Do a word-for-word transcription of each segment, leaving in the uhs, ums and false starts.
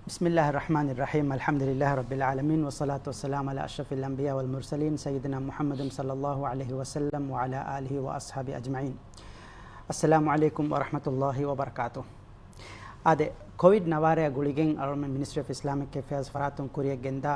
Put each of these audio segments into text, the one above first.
بسم الله الرحمن الرحيم. الحمد لله رب العالمين، والصلاة والسلام على أشرف الأنبياء والمرسلين، سيدنا محمد صلى الله عليه وسلم وعلى آله وأصحابه أجمعين. السلام عليكم ورحمة الله وبركاته. އާދެ، ކޮވިޑް ނަވާރަޔާ ގުޅިގެން އަޅުމެން މިނިސްޓްރީ އޮފް އިސްލާމިކް އެފެއާޒް ފަރާތުން ކުރިއަށް ގެންދާ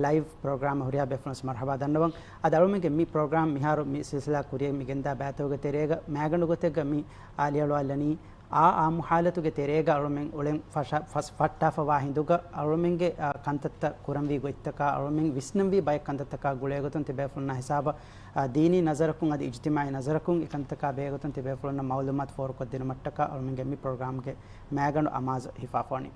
ލައިވް ޕްރޮގްރާމަށް ހުރިހާ ބޭފުޅުން މަރުޙަބާ ދަންނަވަން. އަދި އަޅުމެންގެ މި ޕްރޮގްރާމް މިހާރު މި ސިލްސިލާ ކުރިއަށް މި ގެންދާ ބައިތަކުގެ ތެރޭގަ މައިގަނޑު ގޮތެއްގަ މި އާ ލިޔަޅުވާލަނީ، އާ އާއްމު ޙާލަތުގެ ތެރޭގަ އަޅުމެން އުޅެން ފަށަ-، ފަސް-، ފައްޓާފަވާ ހިނދުގަ އަޅުމެންގެ، އާ، ކަންތައްތައް ކުރަންވީ ގޮތްތަކާ، އަޅުމެން ވިސްނަންވީ ބައެއް ކަންތައްތަކާ ގުޅޭގޮތުން ތިބޭފުޅުންނާ ހިސާބަށް، އާ، ދީނީ ނަޒަރަކުން އަދި އިޖްތިމާޢީ ނަޒަރަކުން އެކަންތަކާ ބެހޭގޮތުން ތިބޭފުޅުންނަށް މަޢުލޫމާތު ފޯރުކޮށްދިނުމަށްޓަކާ އަޅުމެންގެ މި ޕްރޮގްރާމްގެ މައިގަނޑު އަމާޒު ހިފާފަވަނީ.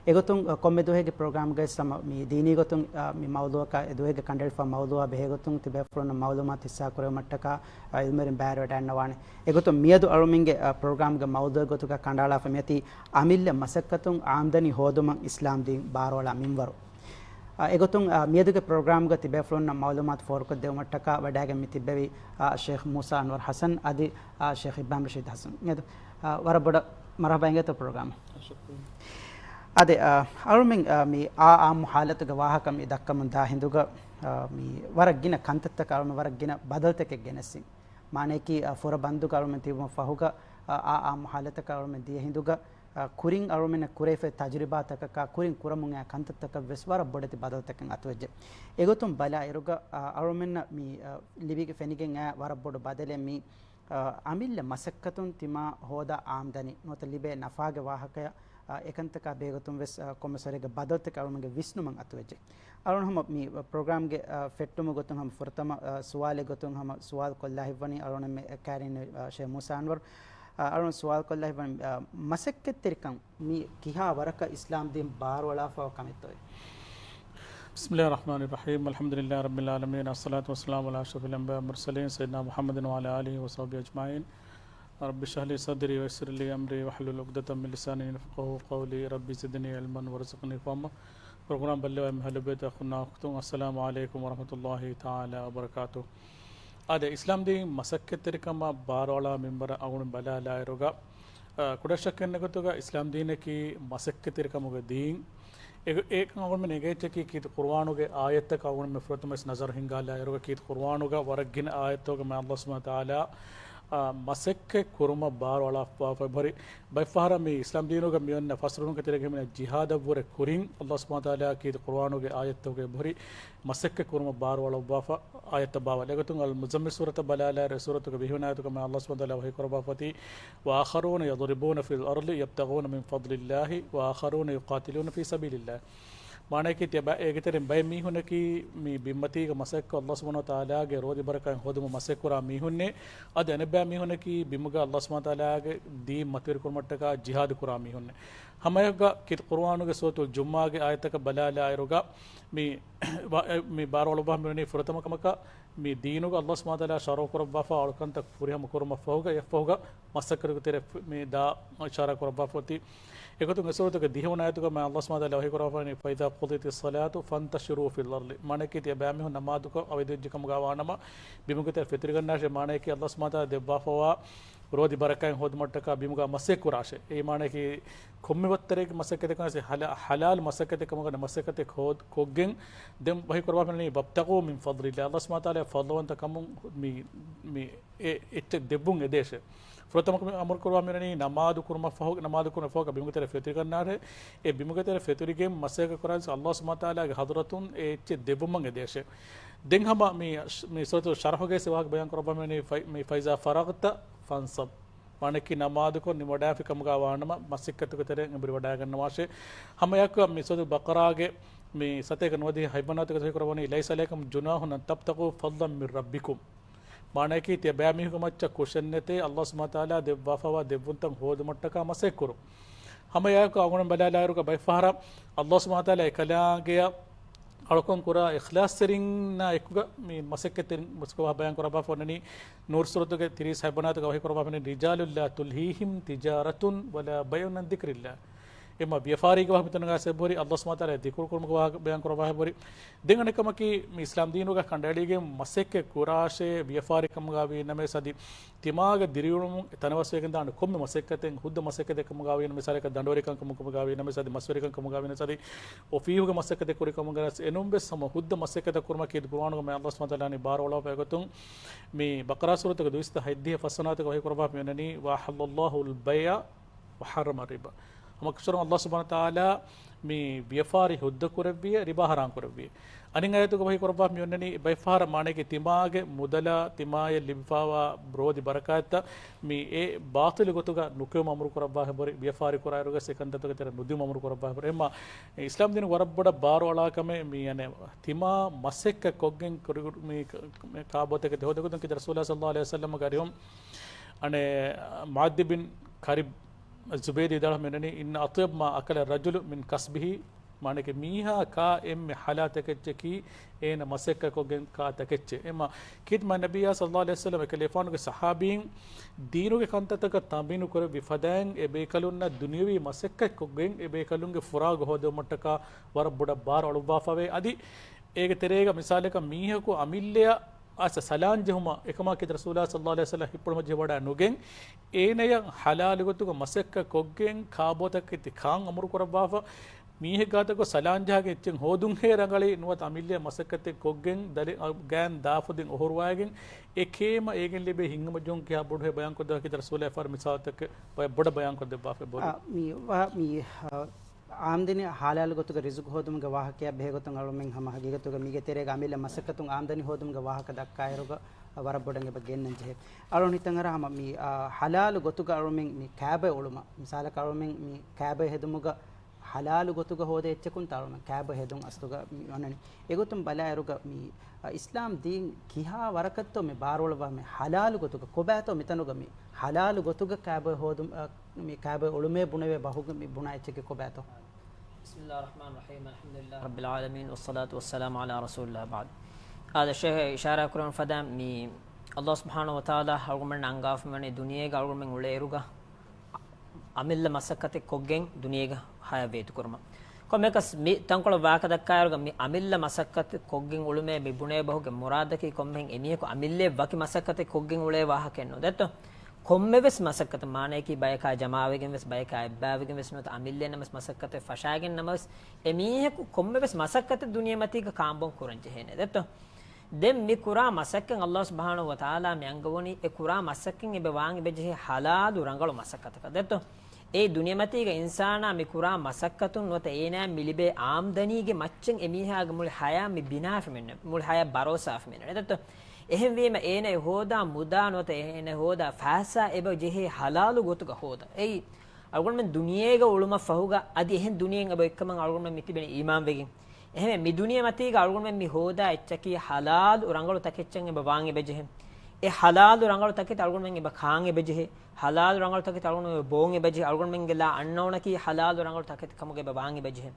އެގޮތުން، އަ، ކޮންމެ ދުވަހެއްގެ ޕްރޮގްރާމްގައި ސަމަ މި ދީނީ ގޮތުން، އަ، މި މައުޟޫޢަކަށް އެ ދުވަހެއްގެ ކަނޑައެޅިފަ މައުޟޫޢާ ބެހޭގޮތުން ތިބޭފުޅުންނަށް މައުލޫމާތު ހިއްސާކުރެވުމަށްޓަކާ، އަ، ޢިލްމުވެރިން ބައިވެރިވެވަޑައިގަންނަވާނެ. އެގޮތުން މިއަދު އަޅުމެންގެ، އަ، ޕްރޮގްރާމްގެ މައުޟޫޢުގެ ގޮތުގަ ކަނޑައަޅާފަ މިއޮތީ އަމިއްލަ މަސައްކަތުން އާމްދަނީ ހޯދުމަށް އިސްލާމް ދީން ބާރުއަޅާ މިންވަރު. އަ، އެގޮތުން، އަ، މިއަދުގެ ޕްރޮގްރާމްގަ ތިބޭފުޅުންނަށް މައުލޫމާތު ފޯރުކޮށްދެވުމަށްޓަކާ ވަޑައިގެން މި ތިއްބެވި، އަ، ޝޭޚް މޫސާ އަންވަރު ޙަސަން އަދި، އަ، ޝޭޚް އިބްރާހިމް ރަޝީދު ޙަސަން. އަ، ވަރަށް ބޮޑަށް މަރުޙަބާ އިނގޭތޯ ޕްރޮގްރާމަށް. އާދެ، އަ، އަޅުމެން، އަ، މި އާ އާއްމު ޙާލަތުގެ ވާހަކަ މި ދައްކަމުން ދާ ހިނދުގަ، އަ، މި ވަރަށް ގިނަ ކަންތައްތަކަށް އަޅުމެން ވަރަށް ގިނަ ބަދަލުތަކެއް ގެނެއްސިން. މާނަޔަކީ، އަ، ފުރަ ބަންދުގަ އަޅުމެން ތިބުމަށް ފަހުގަ، އަ، އާ އާއްމު ޙާލަތަކަށް އަޅުމެން ދިޔަ ހިނދުގަ، އަ، ކުރިން އަޅުމެންނަށް ކުރެވިފައި ތަޖުރިބާތަކަކާ ކުރިން ކުރަމުން އައި ކަންތައްތަކަށް ވެސް ވަރަށް ބޮޑެތި ބަދަލުތަކެއް އަތުވެއްޖެ. އެގޮތުން ބަލާއިރުގަ، އަ، އަޅުމެންނަށް މި، އަ، ލިބިގެ ފެނިގެން އައި ވަރަށް ބޮޑު ބަދަލެއް މި، އަ، އަމިއްލަ މަސައްކަތުން ތިމާ ހޯދާ އާމްދަނީ ނުވަތަ ލިބޭ ނަފާގެ ވާހަކަޔަށް، އަ، އެކަންތަކާ ބެހޭގޮތުން ވެސް، އަ، ކޮންމެސް ވަރެއްގެ ބަދަލުތަކެއް އަޅުމެންގެ ވިސްނުމަށް އަތުވެއްޖެ. އަޅުން ހަމަ މި ޕްރޮގްރާމްގެ، އަ، ފެއްޓުމުގެ ގޮތުން ހަމަ ފުރަތަމަ، އަ، ސުވާލެއް ގޮތުން ހަމަ ސުވާލު ކޮށްލާ ހިތްވަނީ އަޅުން އެންމެ ކައިރިން، އަ، ޝޭޚް މޫސާ އަންވަރު. އަ، އަޅުން ސުވާލު ކޮށްލާ ހިތްވަނީ، އަ، މަސައްކަތްތެރިކަން މި ކިހާ ވަރަކަށް އިސްލާމް ދީން ބާރުއަޅާފަވާ ކަމެއްތޯއޭ؟ بسم الله الرحمن الرحيم. الحمد لله رب العالمين. الصلاة والسلام على أشرف الأنبياء والمرسلين سيدنا محمد وعلى آله وصحبه أجمعين. رب اشرح لي صدري ويسر لي أمري واحلل عقدة من لساني يفقهوا قولي. رب زدني علما وارزقني فهما. ޕްރޮގްރާމް ބައްލަވާ އެންމެ އަހްލު ބައިތު އަޚުންނާ އުޚްތުން، السلام عليكم ورحمة الله تعالى وبركاته. އާދެ، އިސްލާމް ދީން މަސައްކަތްތެރިކަމަށް ބާރުއަޅާ މިންވަރަށް އަޅުގަނޑު ބަލާލާއިރުގަ، އަ، ކުޑަށް ޝައްކެއް ނެތް ގޮތުގަ އިސްލާމް ދީނަކީ މަސައްކަތްތެރިކަމުގެ ދީން. އެ-، އެކަން އަޅުގަނޑުމެން އެނގޭ އެއްޗަކީ ކީރިތި ޤުރުއާނުގެ އާޔަތްތަކަށް އަޅުގަނޑުމެން ފުރަތަމަ ވެސް ނަޒަރު ހިންގާލާއިރުގަ ކީރިތި ޤުރުއާނުގަ ވަރަށް ގިނަ އާޔަތްތަކުގަ މާތް ﷲ ސުބްޙާނަހޫ ވަތަޢާލާ، އަ، މަސައްކަތް ކުރުމަށް ބާރުއަޅާފަވާފަ އެބަހުރި. ބައެއްފަހަރަށް މި އިސްލާމް ދީނުގަ މިއޮންނަ ފަސްރުމުގެ ތެރޭގަ ހިމެނޭ ޖިހާދަށްވުރެ ކުރިން ﷲ ސުބްޙާނަހޫ ވަތަޢާލާ ކީރިތި ޤުރުއާނުގެ އާޔަތްތަކުގަ އެބަހުރި މަސައްކަތް ކުރުމަށް ބާރުއަޅުއްވާފަ އާޔަތްތައް ބާވާލި. އެގޮތުން އަލްމުޒައްމިލް ސޫރަތަށް ބަލާލާއިރު އެ ސޫރަތުގެ ވިހި ވަނަ އާޔަތުގަ މާތް ﷲ ސުބްޙާނަހޫ ވަތަޢާލާ ވަޙީ ކުރައްވާފައޮތީ، وآخرون يضربون في الأرض يبتغون من فضل الله وآخرون يقاتلون في سبيل الله. މާނަޔަކީ ތިޔަބަ-، އޭގެ ތެރެއިން ބައެއް މީހުންނަކީ މި ބިންމަތީގަ މަސައްކަތް ﷲ ސުބްޙާނަހޫ ވަތަޢާލާގެ ރޯދި ބަރަކާތް ހޯދުމަށް މަސައްކަތް ކުރާ މީހުންނޭ. އަދި އަނެއްބައި މީހުންނަކީ ބިމުގަ ﷲ ސުބްޙާނަހޫ ވަތަޢާލާގެ ދީން މަތިވެރި ކުރުމަށްޓަކާ ޖިހާދު ކުރާ މީހުންނޭ. ހަމައެއާއެކުގަ ކީރިތި ޤުރުއާނުގެ ސޫރަތުލް ޖުމްޢާގެ އާޔަތަކަށް ބަލާލާއިރުގަ މި ބާ-، މި ބާރުއަޅުއްވާފަ މިވަނީ ފުރަތަމަ ކަމަކަށް މި ދީނުގަ ﷲ ސުބްޙާނަހޫ ވަތަޢާލާ ޝަރުޢު ކުރައްވާފަ އަޅުކަންތައް ފުރިހަމަ ކުރުމަށްފަހުގަ އެއަށްފަހުގަ މަސައްކަތުގެ ތެރެ މި ދާ އިޝާރާ ކުރައްވާފަ އޮތީ. އެގޮތުން އެ ސޫރަތުގެ ދިހަ ވަނަ އާޔަތުގަ މާތް ﷲ ސުބްޙާނަހޫ ވަތަޢާލާ ވަޙީ ކުރައްވާފަ ވަނީ، فإذا قضيت الصلاة فانتشروا في الأرض. މާނަޔަކީ ތިޔަބައިމީހުން ނަމާދުކޮށް އަވަދިވެއްޖެ ކަމުގަ ވާނަމަ ބިމުގެ ތެރެ ފެތުރިގަންނާށޭ. މާނަޔަކީ ﷲ ސުބްޙާނަހޫ ވަތަޢާލާ ދެއްވާފަވާ ރޯދި ބަރަކާތް ހޯދުމަށްޓަކާ ބިމުގަ މަސައްކަތް ކުރާށޭ. އެއީ މާނަޔަކީ ކޮންމެ ވައްތަރެއްގެ މަސައްކަތެއް ކަމަށް ހަލާ-، ހަލާލު މަސައްކަތެއް ކަމުގަ މަސައްކަތެއް ކޯ-، ކޮށްގެން ދެން ވަޙީ ކުރައްވާފަ ވަނީ، وابتغوا من فضل الله. ﷲ ސުބްޙާނަހޫ ވަތަޢާލާ ފަޟްލުވަންތަ ކަމުން މި، މި އެ އެއްޗެއް ދެއްވުން އެދޭށޭ. ފުރަތަމަ ކަމެއް އަމުރު ކުރައްވާ މިވަނީ ނަމާދު ކުރުމަށްފަހު، ނަމާދު ކުރުމަށްފަހުގަ ބިމުގެ ތެރެ ފެތުރިގަންނާށޭ. އެ ބިމުގެ ތެރެ ފެތުރިގެން މަސައްކަތް ކުރާން ވެސް ﷲ ސުބްޙާނަހޫ ވަތަޢާލާގެ ޙަޟްރަތުން އެ އެއްޗެއް ދެއްވުމަށް އެދޭށޭ. ދެން ހަމަ މި، މި ސޫރަތުލް ޝަރަޙުގައި ވާހަކަ ބަޔާން ކުރައްވާ މިވަނީ، ފައި-، މި فإذا فرغت فانصب. މާނައަކީ ނަމާދުކޮށް ނިމިވަޑާފި ކަމުގަ ވާނަމަ މަސައްކަތުގެ ތެރެއިން އެނބުރި ވަޑައިގަންނަވާށޭ. ހަމައެއާއެކު މި ސޫރަތުލް ބަޤަރާގެ މި ސަތޭކަ ނުވަދިހަ ހަތްވަނަ އާޔަތުގައި ވަޙީ ކުރައްވަނީ، ليس عليكم جناح أن تبتغوا فضلا من ربكم. މާނައަކީ ތިޔަބައިމީހުންގެ މައްޗަށް ކުށެއްނެތޭ ﷲ ސުބްޙާނަހޫ ވަތަޢާލާ ދެއްވާފަވާ ދެއްވުންތައް ހޯދުމަށްޓަކާ މަސައްކަތް ކުރުން. ހަމައެއާއެކު އަޅުގަނޑު ބަލާލާއިރުގަ ބައެއްފަހަރަށް ﷲ ސުބްޙާނަހޫ ވަތަޢާލާ އެކަލާނގެއަށް އަޅުކަން ކުރާ އިޚްލާޞްތެރިންނާ އެކުގަ މި މަސައްކަތްތެރިން މުސްކުވާ ބަޔާން ކުރައްވާފަ ވަނީ، ނޫރު ސޫރަތުގެ ތިރީސް ހަތްވަނަ އާޔަތުގަ ވަޙީ ކުރައްވާފަ ވަނީ، رجال لا تلهيهم تجارة ولا بيع عن ذكر الله. އެމަ ވިޔަފާރީގެ ވާހަކަ މިތަނުގަ އަސް އެބަހުރި، އައްލާހު ސުބްޙާނަހު ވަތަޢާލާ ދިކުރު ކުރުމުގެ ވާހަކަ ބަޔާން ކުރައްވާ އެބަހުރި. ދެން އަނެއްކަމަކީ، މި އިސްލާމް ދީނުގަ ކަނޑައެޅީގެން މަސައްކަތް ކުރާށޭ ވިޔަފާރިކަމުގަ ވީ ނަމަވެސް އަދި ތިމާގެ ދިރިއުޅުމުން ތަނަވަސްވެގެން ދާނެ ކޮންމެ މަސައްކަތެއް، ހުއްދަ މަސައްކަތެއް ކަމުގަ ވީ ނަމަވެސް، މިސާލަކަށް ދަނޑުވެރިކަން ކަމުގަ ވީ ނަމަވެސް އަދި މަސްވެރިކަން ކަމުގަ ވީ ނަމަވެސް އަދި އޮފީހުގެ މަސައްކަތެއް ކުރި ކަމުގަ ވީ ނަމަވެސް އެނޫން ވެސް ހަމަ ހުއްދަ މަސައްކަތަށް ކުރުމަކީ ޤުރުއާނުގަ މި އައްލާހު ސުބްޙާނަހު ވަތަޢާލާ ބާރުއަޅާފައި ގޮތުން މި ބަޤަރާ ސޫރަތުގެ ދުވިސައްތަ ހަތްދިހަ ފަސްވަނަ އާޔަތުގަ ވަޙީ ކުރައްވާފަ މިއޮންނަނީ، وأحل الله البيع وحرم الربا. ހަމަކަށަވަރުން އައްލާހު ސުބްޙާނަހު ވަތަޢާލާ މި ވިޔަފާރި ހުއްދަ ކުރެއްވިޔޭ، ރިބާ ޙަރާން ކުރެއްވިޔޭ. އަނެއް އާޔަތުގަ ވަޙީ ކުރައްވާފަ މިއޮންނަނީ، ބައެއް ފަހަރަށް މާނައަކީ ތިމާގެ މުދަލާ ތިމާޔަށް ލިބިފައިވާ ރޯދި ބަރަކާތްތައް މި އެ ބާޠިލު ގޮތުގަ ނުކެއުމަށް އަމުރު ކުރައްވާ އެބަހުރި، ވިޔަފާރި ކުރާއިރުގަ އެކަންތައްތަކުގެ ތެރެއަށް ނުދިއުމަށް އަމުރު ކުރައްވާ އެބަހުރި. އެހެންމަ އިސްލާމް ދީނުގެ ވަރަށް ބޮޑަށް ބާރު އަޅާ ކަމެއް މި އަނެއް ތިމާ މަސައްކަތް ކޮށްގެން ކުރި-، މި ކާބޯތަކެތި ހޯދަގޮތުން ކީ ރަސޫލާ ޞައްލައްލާހު ޢަލައިހި ވަސައްލަމްގެ އަރިހުން އަނެއް މުޢާޛް ބިން ކަޢްބު ޒުބައިރު ވިދާޅުވެ މިއޮންނަނީ، إن أطيب ما أكل الرجل من كسبه، މާނައަކީ މީހާ ކާ އެންމެ ޙަލާ ތަކެއްޗަކީ އޭނަ މަސައްކަތްކޮށްގެން ކާ ތަކެއްޗެއް. އެމަ ކީރިތި މާތް ނަބިއްޔާ ޞައްލައްލާހު ޢަލައިހި ވަސައްލަމް އެކަލޭގެފާނުގެ ޞަޙާބީން ދީނުގެ ކަންތައްތަކަށް ތަމްރީނު ކުރެއްވި ފަދައިން އެ ބޭކަލުންނަށް ދުނިޔަވީ މަސައްކަތްކޮށްގެން އެ ބޭކަލުންގެ ފުރާގަ ހޯދެވުމަށްޓަކާ ވަރަށް ބޮޑަށް ބާރު އަޅުއްވާފަވޭ. އަދި އޭގެ ތެރޭގަ މިސާލަކަށް މީހަކު އަމިއްލަޔަށް އައިސް ސަލާން ޖެހުމަށް އެކަމާ ކީރިތި ރަސޫލާ ޞައްލައްލާހު ޢަލައިހި ވަސައްލަމް ހިއްޕުޅުމަށް ޖެހިވަޑައި ނުގެން، އޭނަޔަށް ޙަލާލު ގޮތުގަ މަސައްކަތް ކޮށްގެން ކާބޯތަކެތި ކާން އަމުރު ކުރައްވާފަ، މީހެއް ގާތަކު ސަލާން ޖަހާގެން އެއްޗެއް ހޯދުންހޭ ރަނގަޅީ ނުވަތަ އަމިއްލަޔަށް މަސައްކަތެއް ކޮށްގެން ދަރި-، ގާތް ދާފަދައިން އޮހޮރުވައިގެން އެ ކޭމަ އޭގެން ލިބޭ ހިތްހަމަޖެހުން ކިހާ ބޮޑުހޭ ބަޔާންކޮށްދެއްވާ ކީރިތި ރަސޫލާ އެފަހަރު މިސާލުތަކެއް ބޮޑަށް ބަޔާންކޮށްދެއްވާފަ އެބަހުރި. އާ، މި ވާ-، މި، އާ، އާމްދަނީ ޙަލާލު ގޮތުގަ ރިޒުޤު ހޯދުމުގެ ވާހަކަޔާ ބެހޭގޮތުން އަޅުމެން ހަމަ ހަގީގަތުގަ މީގެ ތެރޭގަ އަމިއްލަ މަސައްކަތުން އާމްދަނީ ހޯދުމުގެ ވާހަކަ ދައްކާއިރުގަ ވަރަށް ބޮޑަށް އެބަ ގެންނަން ޖެހޭ. އަޅުން ހިތަށް އަރާ ހަމަ މި، އާ، ޙަލާލު ގޮތުގަ އަޅުމެން މި ކައިބަ އުޅުމަށް، މިސާލަކަށް އަޅުމެން މި ކައިބަ ހެދުމުގަ ޙަލާލު ގޮތުގަ ހޯދޭ އެއްޗަކުންތަ އަޅުމެން ކައިބަ ހެދުން އަސްލުގަ މި އޮންނަނީ. އެގޮތުން ބަލާއިރުގަ މި، އާ، އިސްލާމް ދީން ކިހާ ވަރަކަށްތޯ މި ބާރުއަޅުއްވާ މި ޙަލާލު ގޮތުގަ ކޮބާތޯ މިތަނުގަ މި ޙަލާލު ގޮތުގަ ކައިބަ ހޯދު-، އާ، މި ކައިބަ އުޅުމޭ ބުނެވޭ ބަހުގަ މި ބުނާ އެއްޗެކޭ ކޮބާތޯ؟ بسم الله الرحمن الرحيم، الحمد لله رب العالمين، والصلاة والسلام على رسول الله بعد. އާދެ، ޝޭޚް އިޝާރާތް ކުރަން ފަދަ މި އައްލާހު ސުބްޙާނަހު ވަތަޢާލާ އަޅުގަނޑުމެންނަށް އަންގާފަ މިވަނީ ދުނިޔޭގަ އަޅުގަނޑުމެން އުޅޭއިރުގަ އަމިއްލަ މަސައްކަތެއް ކޮށްގެން ދުނިޔޭގަ ޙަޔާތް ވޭތުކުރުމަށް. ކޮންމެއަކަސް މި ތަންކޮޅަށް ވާހަކަ ދައްކާއިރުގަ މި އަމިއްލަ މަސައްކަތެއް ކޮށްގެން އުޅުމޭ މި ބުނޭ ބަހުގެ މުރާދަކީ ކޮންމެހެން އެމީހަކު އަމިއްލައަށް ވަކި މަސައްކަތެއް ކޮށްގެން އުޅޭ ވާހަކައެއް ނޫން ދެއްތޯ؟ ކޮންމެވެސް މަސައްކަތެއް މާނައަކީ ބަޔަކާ ޖަމާވެގެން ވެސް، ބަޔަކާ އެއްބައިވެގެން ވެސް ނުވަތަ އަމިއްލައެއް ނަމަވެސް މަސައްކަތެއް ފަށާގެން ނަމަވެސް، އެމީހަކު ކޮންމެވެސް މަސައްކަތެއް ދުނިޔެމަތީގަ ކާންބޯން ކުރަން ޖެހޭނެ ދެއްތޯ؟ ދެން މި ކުރާ މަސައްކަތް އައްލާހު ސުބްޙާނަހު ވަތަޢާލާ މި އަންގަވަނީ އެ ކުރާ މަސައްކަތް އެބަ ވާން އެބަޖެހޭ ޙަލާލު ރަނގަޅު މަސައްކަތަކަށް ދެއްތޯ؟ އެ ދުނިޔެމަތީގަ އިންސާނާ މި ކުރާ މަސައްކަތުން ނުވަތަ އޭނާ މި ލިބޭ އާމްދަނީގެ މައްޗަށް އެމީހާގެ މުޅި ޙަޔާތް މި ބިނާވެފަ މިއޮންނަނީ، މުޅި ޙަޔާތް ބަރޯސާވެފަ މިއޮންނަނީ ދެއްތޯ؟ އެހެންވީމަ އޭނަ އެ ހޯދާ މުދާ ނުވަތަ އޭނަ ހޯދާ ފައިސާ އެބަ ޖެހޭ ޙަލާލު ގޮތުގަ ހޯދަން. އެއީ އަޅުގަނޑުމެން ދުނިޔޭގަ އުޅުމަށް ފަހުގަ އަދި އެހެން ދުނިޔެއެއް އެބަ އޮތްކަމަށް އަޅުގަނޑުމެން މި ތިބެނީ އީމާންވެގެން. އެހެންވެ، މި ދުނިޔެމަތީގަ އަޅުގަނޑުމެން މި ހޯދާ އެއްޗަކީ ޙަލާލު ރަނގަޅު ތަކެއްޗަށް އެބަ ވާން އެބަޖެހޭ. އެ ޙަލާލު ރަނގަޅު ތަކެތި އަޅުގަނޑުމެން އެބަ ކާން އެބަޖެހޭ. ޙަލާލު ރަނގަޅު ތަކެތި އަޅުގަނޑުމެން އެބަ ބޯން އެބަޖެހޭ. އަޅުގަނޑުމެންގެ ލާ އަންނައުނަކީ ޙަލާލު ރަނގަޅު ތަކެތި ކަމުގަ އެބަ ވާން އެބަޖެހޭ.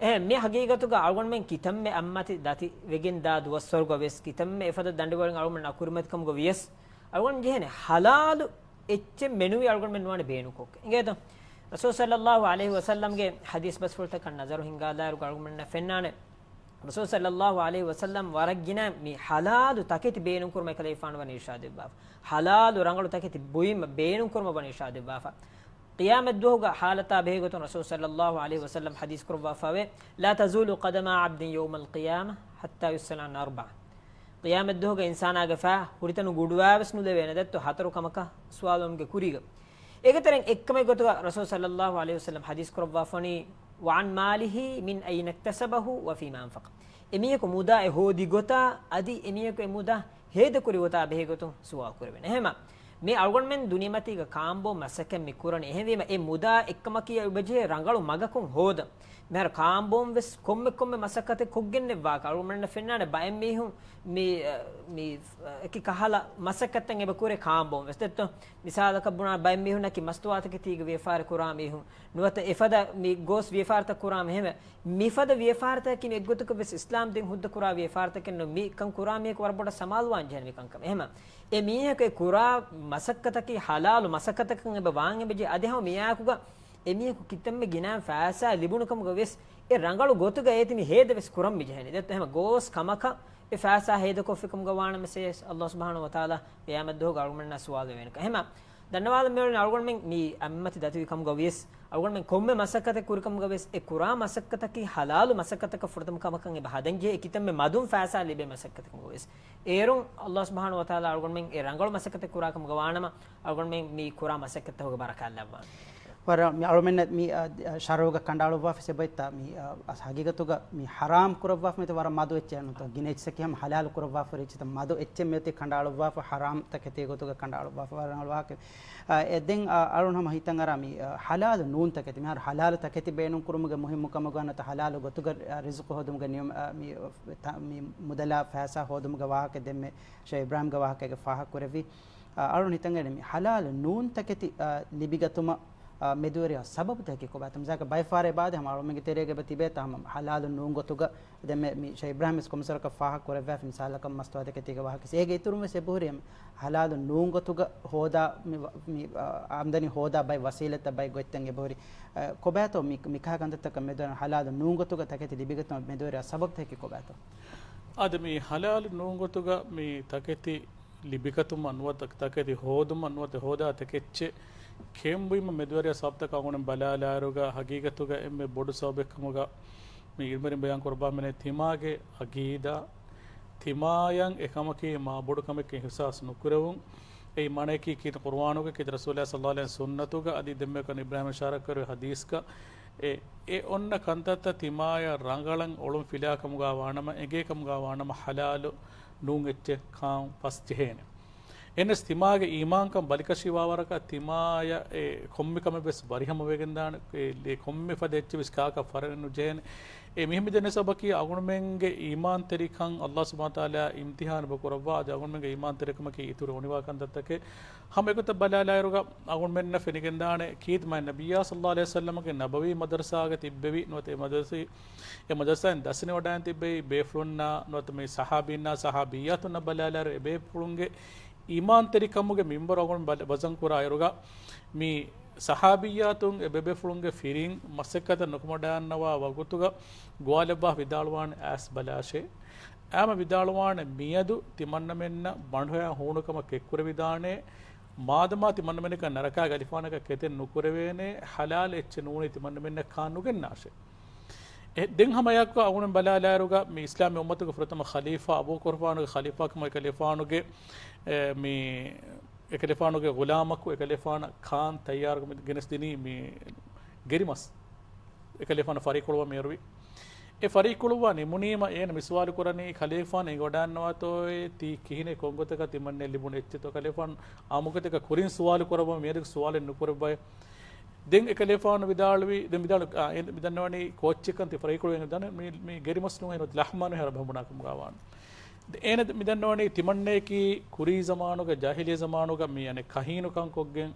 އެހެން މި ޙަޤީޤަތުގަ އަޅުގަނޑުމެން ކިތަންމެ އަތްމަތި ދަތި ވެގެން ދާ ދުވަސްވަރުގަ ވެސް، ކިތަންމެ އެފަދަ ދަނޑިވަޅިން އަޅުގަނޑުމެން އަކުރިމަތިކަމުގަ ވިޔަސް، އަޅުގަނޑު ޖެހޭނެ ޙަލާލު އެއްޗެއް މެނުވީ އަޅުގަނޑުމެން ނުވާނެ ބޭނުންކޮށްގެން. އިނގޭތޯ؟ ރަސޫލު ޞައްލައްލާހު ޢަލައިހި ވަސައްލަމްގެ ޙަދީޘް ބަސްފުޅުތަކަށް ނަޒަރު ހިންގާލާއިރު އަޅުގަނޑުމެންނަށް ފެންނާނެ، ރަސޫލު ޞައްލައްލާހު ޢަލައިހި ވަސައްލަމް ވަރަށް ގިނަ މި ޙަލާލު ތަކެތި ބޭނުންކުރުމަށް އެކަލޭގެފާނު ވަނީ އިރުޝާދު ދެއްވާފަ. ޙަލާލު ރަނގަޅު ތަކެތި ބުއިމަށް ބޭނުންކުރުމަށް ވަނީ އިރުޝާދު ދެއްވާފަ. ޤިޔާމަތްދުވަހުގަ ޙާލަތާ ބެހޭގޮތުން ރަސޫލު ޞައްލައްލާހު ޢަލައިހި ވަސައްލަމް ޙަދީޘް ކުރައްވާފައިވޭ، لا تزول قدما عبد يوم القيامة حتى يسأل عن أربع. ޤިޔާމަތްދުވަހުގަ އިންސާނާގެ ފައި ހުރިތަނު ގުޑުވާވެސް ނުލެވޭނެ ދެއްތޯ، ހަތަރު ކަމަކަށް ސުވާލުވުމުގެ ކުރީގަ. އޭގެ ތެރެއިން އެއްކަމެއް ގޮތުގަ ރަސޫލު ޞައްލައްލާހު ޢަލައިހި ވަސައްލަމް ޙަދީޘް ކުރައްވާފަނީ، وعن ماله من أين اكتسبه وفيما أنفقه. އެމީހަކު މުދާ އެ ހޯދި ގޮތާ، އަދި އެމީހަކު އެ މުދާ ހޭދަކުރި ގޮތާ ބެހޭގޮތުން ސުވާލު ކުރެވޭނެ. އެހެމަ މި އަޅުގަނޑުމެން ދުނިޔެމަތީގަ ކާންބޯން މަސައްކަތް މި ކުރަނީ. އެހެންވީމަ އެ މުދާ އެއްކަމަކީ އެބަޖެހޭ ރަނގަޅު މަގަކުން ހޯދަން. މިހާރު ކާންބޯން ވެސް ކޮންމެ ކޮންމެ މަސައްކަތެއް ކޮށްގެންނެއްވާކަށް އަޅުގަނޑަށް ފެންނާނެ ބައެއް މީހުން މި، މި، އެކި ކަހަލަ މަސައްކަތްތައް އެބަ ކުރޭ ކާންބޯން ވެސް ދެއްތޯ. މިސާލަކަށް ބުނާ ބައެއް މީހުންނަކީ މަސްތުވާތަކެތީގެ ވިޔަފާރި ކުރާ މީހުން ނުވަތަ އެފަދަ މި ގޯސް ވިޔަފާރިތައް ކުރާ މީހެމެ. މިފަދަ ވިޔަފާރިތަކަކީ މި އެއްގޮތަކަށް ވެސް އިސްލާމް ދީން ހުއްދަ ކުރާ ވިޔަފާރިތަކެއް ނޫން. މި ކަން ކުރާ މީހަކު ވަރަށް ބޮޑަށް ސަމާލުވާން ޖެހޭނެ މި ކަންކަމަށް. އެހެމަ އެ މީހަކު އެ ކުރާ މަސައްކަތަކީ ޙަލާލު މަސައްކަތަކަށް އެބަ ވާން އެބަޖެ އަދި ހަމަ މިއާއެކުގަ އެމީހަކު ކިތަންމެ ގިނަ ފައިސާ ލިބުނު ކަމުގަ ވެސް އެ ރަނގަޅު ގޮތުގަ އޭތި މި ހޭދަ ވެސް ކުރަން މި ޖެހެނީ. ދެއްތޯ އެހެމަ ގޯސް ކަމަކަށް އެ ފައިސާ ހޭދަކޮށްފި ކަމުގަ ވާނަމަ ސޭސް އައްލާހު ސުބްޙާނަހު ވަތަޢާލާ ޤިޔާމަތް ދުވަހުގަ އަޅުގަނޑުމެންނާ ސުވާލު ވެވޭނެކަން. އެހެމަ ދަންނަވާލަން މިއުޅެނީ އަޅުގަނޑުމެން މި އަތްމަތި ދަތިވި ކަމުގަ ވިޔަސް އަޅުގަނޑުމެން ކޮންމެ މަސައްކަތެއް ކުރި ކަމުގަ ވިޔަސް އެ ކުރާ މަސައްކަތަކީ ހަލާލު މަސައްކަތަކަށް ފުރަތަމަ ކަމަކަށް އެބަ ހަދަން ޖެހޭ. އެ ކިތަންމެ މަދުން ފައިސާ ލިބޭ މަސައްކަތެއް ކަމުގަ ވިޔަސް އޭރުން އައްލާހު ސުބްޙާނަހު ވަތަޢާލާ އަޅުގަނޑުމެން އެ ރަނގަޅު މަސައްކަތެއް ކުރާ ކަމުގަ ވާނަމަ އަޅުގަނޑުމެން މި ކުރާ މަސައްކަތްތަކުގެ ބަރަކާތް ލައްވާނެ. ވަރަށް މި އަޅުމެންނަށް މި، އަ، ޝަރުޢުގަ ކަނޑައަޅުއްވާފަ ސެބައިތާ މި، އަ، އަސް ހަގީގަތުގަ މި ޙަރާމް ކުރައްވާފަ މިތަ ވަރަށް މަދު އެއްޗެއް ނުތަ ގިނަ އެއްޗަކީ ހަމަ ޙަލާލު ކުރައްވާފަ ރިއްޗިތަ މަދު އެއްޗެއް މިއޮތީ ކަނޑައަޅުއްވާފަ ޙަރާމް ތަކެތީ ގޮތުގަ ކަނޑައަޅުއްވާފަ ވަރަށް ރަނގަޅު ވާހަކަ. އަ، އެ ދެން، އަ، އަޅުން ހަމަ ހިތަށް އަރާ މި، އަ، ޙަލާލު ނޫން ތަކެތި. މިހާރު ޙަލާލު ތަކެތި ބޭނުން ކުރުމުގެ މުހިއްމު ކަމުގަ ނުތަ ޙަލާލު ގޮތުގަ، އަ، ރިޒުޤު ހޯދުމުގެ ނިޔަމ-، އަ، މި، ތަ-، މި މުދަލާ ފައިސާ ހޯދުމުގެ ވާހަކަ ދެންމެ ޝޭޚް އިބްރާހިމްގެ ވާހަކައިގަ ފާހަގަ ކުރެއްވި. އަ، އަޅުން ހިތަށް އަރާ މި ޙަލާލު ނޫން ތަކެތި، އަ، ލިބިގަތުމަށް، އަ، މެދުވެރިޔާ ސަބަބުތަކަކީ ކޮބާތަ؟ މިސާލަކަށް ބައެއް ފަހަރަށް އެބައާދޭ ހަމަ އަޅުމެންގެ ތެރޭގަ އެބަ ތިބޭތާ ހަމަ ޙަލާލު ނޫން ގޮތުގަ ދެންމެ މި ޝޭޚް އިބްރާހިމް ވެސް ކޮންމެސް ވަރަކަށް ފާހަގަ ކުރެއްވާފަ މިސާލަކަށް މަސްތުވާ ތަކެތީގެ ވާހަކަ. އޭގެ އިތުރުން ވެސް އެބަހުރި ޙަލާލު ނޫން ގޮތުގަ ހޯދާ މި ވަ-، މި، އާ، އާމްދަނީ ހޯދާ ބައެއް ވަސީލަތްތައް ބައެއް ގޮތްތައް އެބަހުރި. އަ، ކޮބާތޯ މި، މިކާ ކަންތައްތަކަށް މެދުވެރި ޙަލާލު ނޫން ގޮތުގަ ތަކެތި ލިބިގަތުމަށް މެދުވެރިޔާ ސަބަބުތަކަކީ ކޮބާތޯ؟ އާދެ، މި ޙަލާލު ނޫން ގޮތުގަ މި ތަކެތި ލިބިގަތުމަށް ނުވަތަ ތަކެތި ހޯދުމަށް ނުވަތަ ހޯދާ ތަކެއްޗެއް ކެނބުއިމަށް މެދުވެރިޔާ ސަބަބުތަކަށް އަޅުގަނޑު ބަލާލާއިރުގަ ހަގީގަތުގަ އެންމެ ބޮޑު ސަބަބެއް ކަމުގަ މި އިލްމުވެރިން ބަޔާން ކުރައްވާ މިނެ ތިމާގެ އަގީދާ، ތިމާޔަށް އެކަމަކީ މާ ބޮޑު ކަމެއް އިޙްސާސް ނުކުރެވުން. އެއީ މާނައަކީ ކީރިތި ޤުރުއާނުގަ، ކީރިތި ރަސޫލާ ޞައްލައްލާހު ޢަލައިހި ވަސައްލަމް ސުންނަތުގަ، އަދި ދެންމެ ކަން އިބްރާހިމް އިޝާރާތް ކުރެއްވި ޙަދީޘްގަ، އެ، އެ އޮންނަ ކަންތައްތައް ތިމާޔަށް ރަނގަޅަށް އޮޅުން ފިލާ ކަމުގަ ވާނަމަ، އެނގޭ ކަމުގަ ވާނަމަ، ޙަލާލު ނޫން އެއްޗެއް ކާން ފަސް ޖެހޭނެ. އެހެނަސް ތިމާގެ އީމާންކަން ބަލިކަށިވާވަރަކަށް ތިމާޔަށް އެ ކޮންމެ ކަމެއް ވެސް ވަރިހަމަވެގެންދާނެ، އެ ކޮންމެ ފަދަ އެއްޗެއް ވެސް ކާކަށް ފަރެއް ނުޖެހޭނެ. އެ މިހެން މިދެންނެ ސަބަބަކީ އަޅުގަނޑުމެންގެ އީމާންތެރިކަން އައްލާހު ސުބްޙާނަހު ވަތަޢާލާ އިމްތިޙާނު އެބަ ކުރައްވާ، އަދި އަޅުގަނޑުމެންގެ އީމާންތެރިކަމަކީ އިތުރު އޮނިވާ ކަންތައްތަކެއް. ހަމަ އެގޮތަށް ބަލާލާއިރުގަ އަޅުގަނޑުމެންނަށް ފެނިގެންދާނެ ކީރިތި މާތް ނަބިއްޔާ ޞައްލައްލާހު ޢަލައިހި ވަސައްލަމަގެ ނަބަވީ މަދަރުސާގަ ތިއްބެވި ނުވަތަ އެ މަދަރުސާ، އެ މަދަރުސާއިން ދަސްނިވަޑައިން ތިއްބެވި ބޭފުޅުންނާ ނުވަތަ މި ޞަޙާބީންނާ ޞަޙާބިއްޔާތުންނަށް ބަލާލާއިރު އެ ބޭފުޅުންގެ އީމާންތެރިކަމުގެ މިންބަރު އަޅުގަނޑު ބަލަ-، ވަޒަން ކުރާއިރުގަ މި ޞަޙާބިއްޔާތުން އެ ބޭބޭފުޅުންގެ ފިރިން މަސައްކަތަށް ނުކުމެވަޑައިގަންނަވާ ވަގުތުގަ ގޮވާލައްވާ ވިދާޅުވާނެ އައިސް ބަލާށޭ. އައިމަ ވިދާޅުވާނެ މިއަދު ތިމަންނަމެންނަށް ބަނޑުހައި ހޫނު ކަމަށް ކެތްކުރެވިދާނެ. މާދަމާ ތިމަންނަމެންނަކަށް ނަރަކާގެ އަލިފާނަކަށް ކެތެއް ނުކުރެވޭނެ، ޙަލާލު އެއްޗެއް ނޫނީ ތިމަންނަމެންނަށް ކާން ނުގެންނާށޭ. އެ، ދެން ހަމަ އެއާއެކު އަޅުގަނޑު ބަލާލާއިރުގަ މި އިސްލާމީ އުއްމަތުގެ ފުރަތަމަ ޚަލީފާ އަބޫބަކުރު ގެފާނުގެ ޚަލީފާކަމަށް އެކަލޭފާނުގެ، އެ، މި އެކަލޭފާނުގެ ޣުލާމަކު އެކަލޭފާނަށް ކާން ތައްޔާރު މި ގެނެސްދިނީ މި ގެރިމަސް. އެކަލޭފާނަށް ފަރީކުޅުވަން މިއަރުވި. އެ ފަރީކުޅުއްވާ ނިމުނީމަ އޭނަ މި ސުވާލު ކުރަނީ ކަލޭފާނު އެނގިވަޑައިގަންނަވާތޯއޭ ތީ ކިހިނެއް ކޮންގޮތަކަށް ތިމަންނައަށް ލިބުނު އެއްޗެއްތޯ؟ ކަލޭފާނު އާއްމުގޮތަކަށް ކުރިން ސުވާލު ކުރައްވަމުން މިއަދު ސުވާލެއް ނުކުރައްވައޭ. ދެން އެކަލޭފާނު ވިދާޅުވީ، ދެން ވިދާޅު، އާ، އެ މި ދަންނަވަނީ ކޯއްޗެއްކަން ތި ފަރީކުޅުވެގެން ދަން މި، މި ގެރިމަސް ނޫން އެހެން ލަޙްމާނު ހެރަ ބަނބުނާ ކަމުގަ ވާން. އޭނަ މި ދަންނަވަނީ ތިމަންނައަކީ ކުރީ ޒަމާނުގަ، ޖާހިލިއްޔަ ޒަމާނުގަ މި އަނެއް ކަހީނުކަން ކޮށްގެން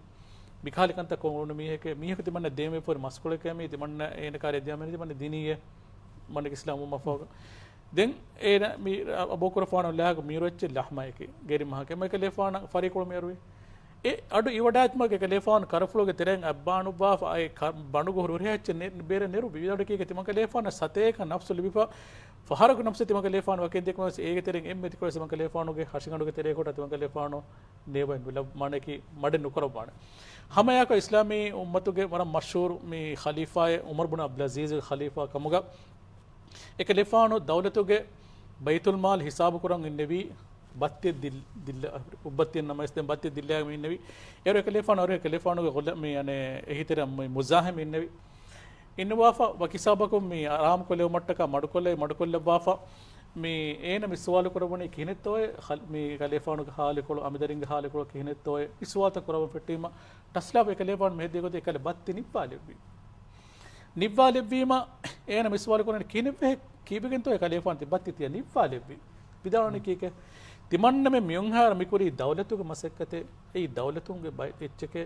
މިކަހަލަ ކަންތައް ކޮށް އުޅުނު މީހެކޭ. މީހަކު ތިމަންނަ ދޭމެ ފޯރި މަސްކޮޅެކޭ މީ ތިމަންނަ އޭނަ ކާރި ދިޔަ މި ތިމަންނަ ދިނީއޭ މަންނަ އިސްލާމް މަފޯގަ. ދެން އޭނަ މި އަބޫބަކުރު ފާނު ލާގު މީރު އެއްޗެއް ލަޙްމައެކޭ ގެރިމަހަކޭ. މަ ކަލޭފާނަށް ފަރީކުޅު މިއަރުވި. އެ އަޑު އިވަޑާތުމަގެ ކަލޭފާނު ކަރަފުޅުގެ ތެރެއިން އައްބާނުއްވާފަ އައި ކަ-، ބަނޑުގަ ހުރިހާ އެއްޗެއް ނެ-، ބޭރެއް ނެރު ވިދާޅުކީގެ ތިމަން ކަލޭފާނަށް ސަތޭކަ ނަފްސު ލިބިފަ ފަހަރަކު ނަފްސެއް ތިމަން ކަލޭފާނު ވަކިން ދެކުމަސް އޭގެ ތެރެއިން އެންމެ ތިކޮޅެއް ތިމަން ކަލޭފާނުގެ ހަށިގަނޑުގެ ތެރޭ ކޮޓަށް ތިމަން ކަލޭފާނު ނޭވައި ނުލަ-، މާނައަކީ މަޑެއް ނުކުރައްވާނެ. ހަމައެއާއެކު އިސްލާމީ އުއްމަތުގެ ވަރަށް މަޝްހޫރު މި ޚަލީފާއެއް ޢުމަރު ބުނު ޢަބްދުލްޢަޒީޒްގެ ޚަލީފާ ކަމުގަ އެކަލޭފާނު ދައުލަތުގެ ބައިތުލްމާލް ހިސާބުކުރަން އިންނެވީ ބައްތި ދި-، ދިއްލަ-، އުއްބައްތިއެއް ނަމަވެސް ދެން ބައްތި ދިއްލައިގެން އިންނެވީ. އޭރު އެކަލޭފާނު އަރު އެކަލޭފާނުގެ ގުލަ-، މި އަނެއް އެހީތެރި މި މުޒާހިމް އިންނެވީ. އިންނަވާފަ ވަކި ހިސާބަކުން މި އަރާމްކޮށްލެވުމަށްޓަކާ މަޑުކޮށްލެ-، މަޑުކޮށްލައްވާފަ މި އޭނަ މި ސުވާލު ކުރައްވަނީ ކިހިނެއްތޯއޭ؟ ޚަލް-، މި ކަލޭފާނުގެ ހާލުކޮޅު، އަނބިދަރިންގެ ހާލުކޮޅު ކިހިނެއްތޯއޭ؟ މި ސުވާލުތައް ކުރައްވަން ފެއްޓީމަ، ޓަސްލާފަ އެކަލޭފާނު މި ހެއްދި ގޮތަށް އެކަލޭ ބައްތި ނިއްވާލެއްވި. ނިއްވާލެއްވީމަ، އޭނަ މި ސުވާލު ކުރަނީ ކިހިނެއްވެހޭ؟ ކީއްވެގެންތޯ އެ ކަލޭފާނު ތި ބައްތި ތިޔަ ނިއްވާލެއްވީ؟ ވިދާޅުވަނީ ކީކޭ؟ ތިމަންނަމެން މިއޮންހާރަ މިކުރީ ދައުލަތުގެ މަސައްކަތެއް. އެއީ ދައުލަތުންގެ ބައެއް އެއްޗެކޭ.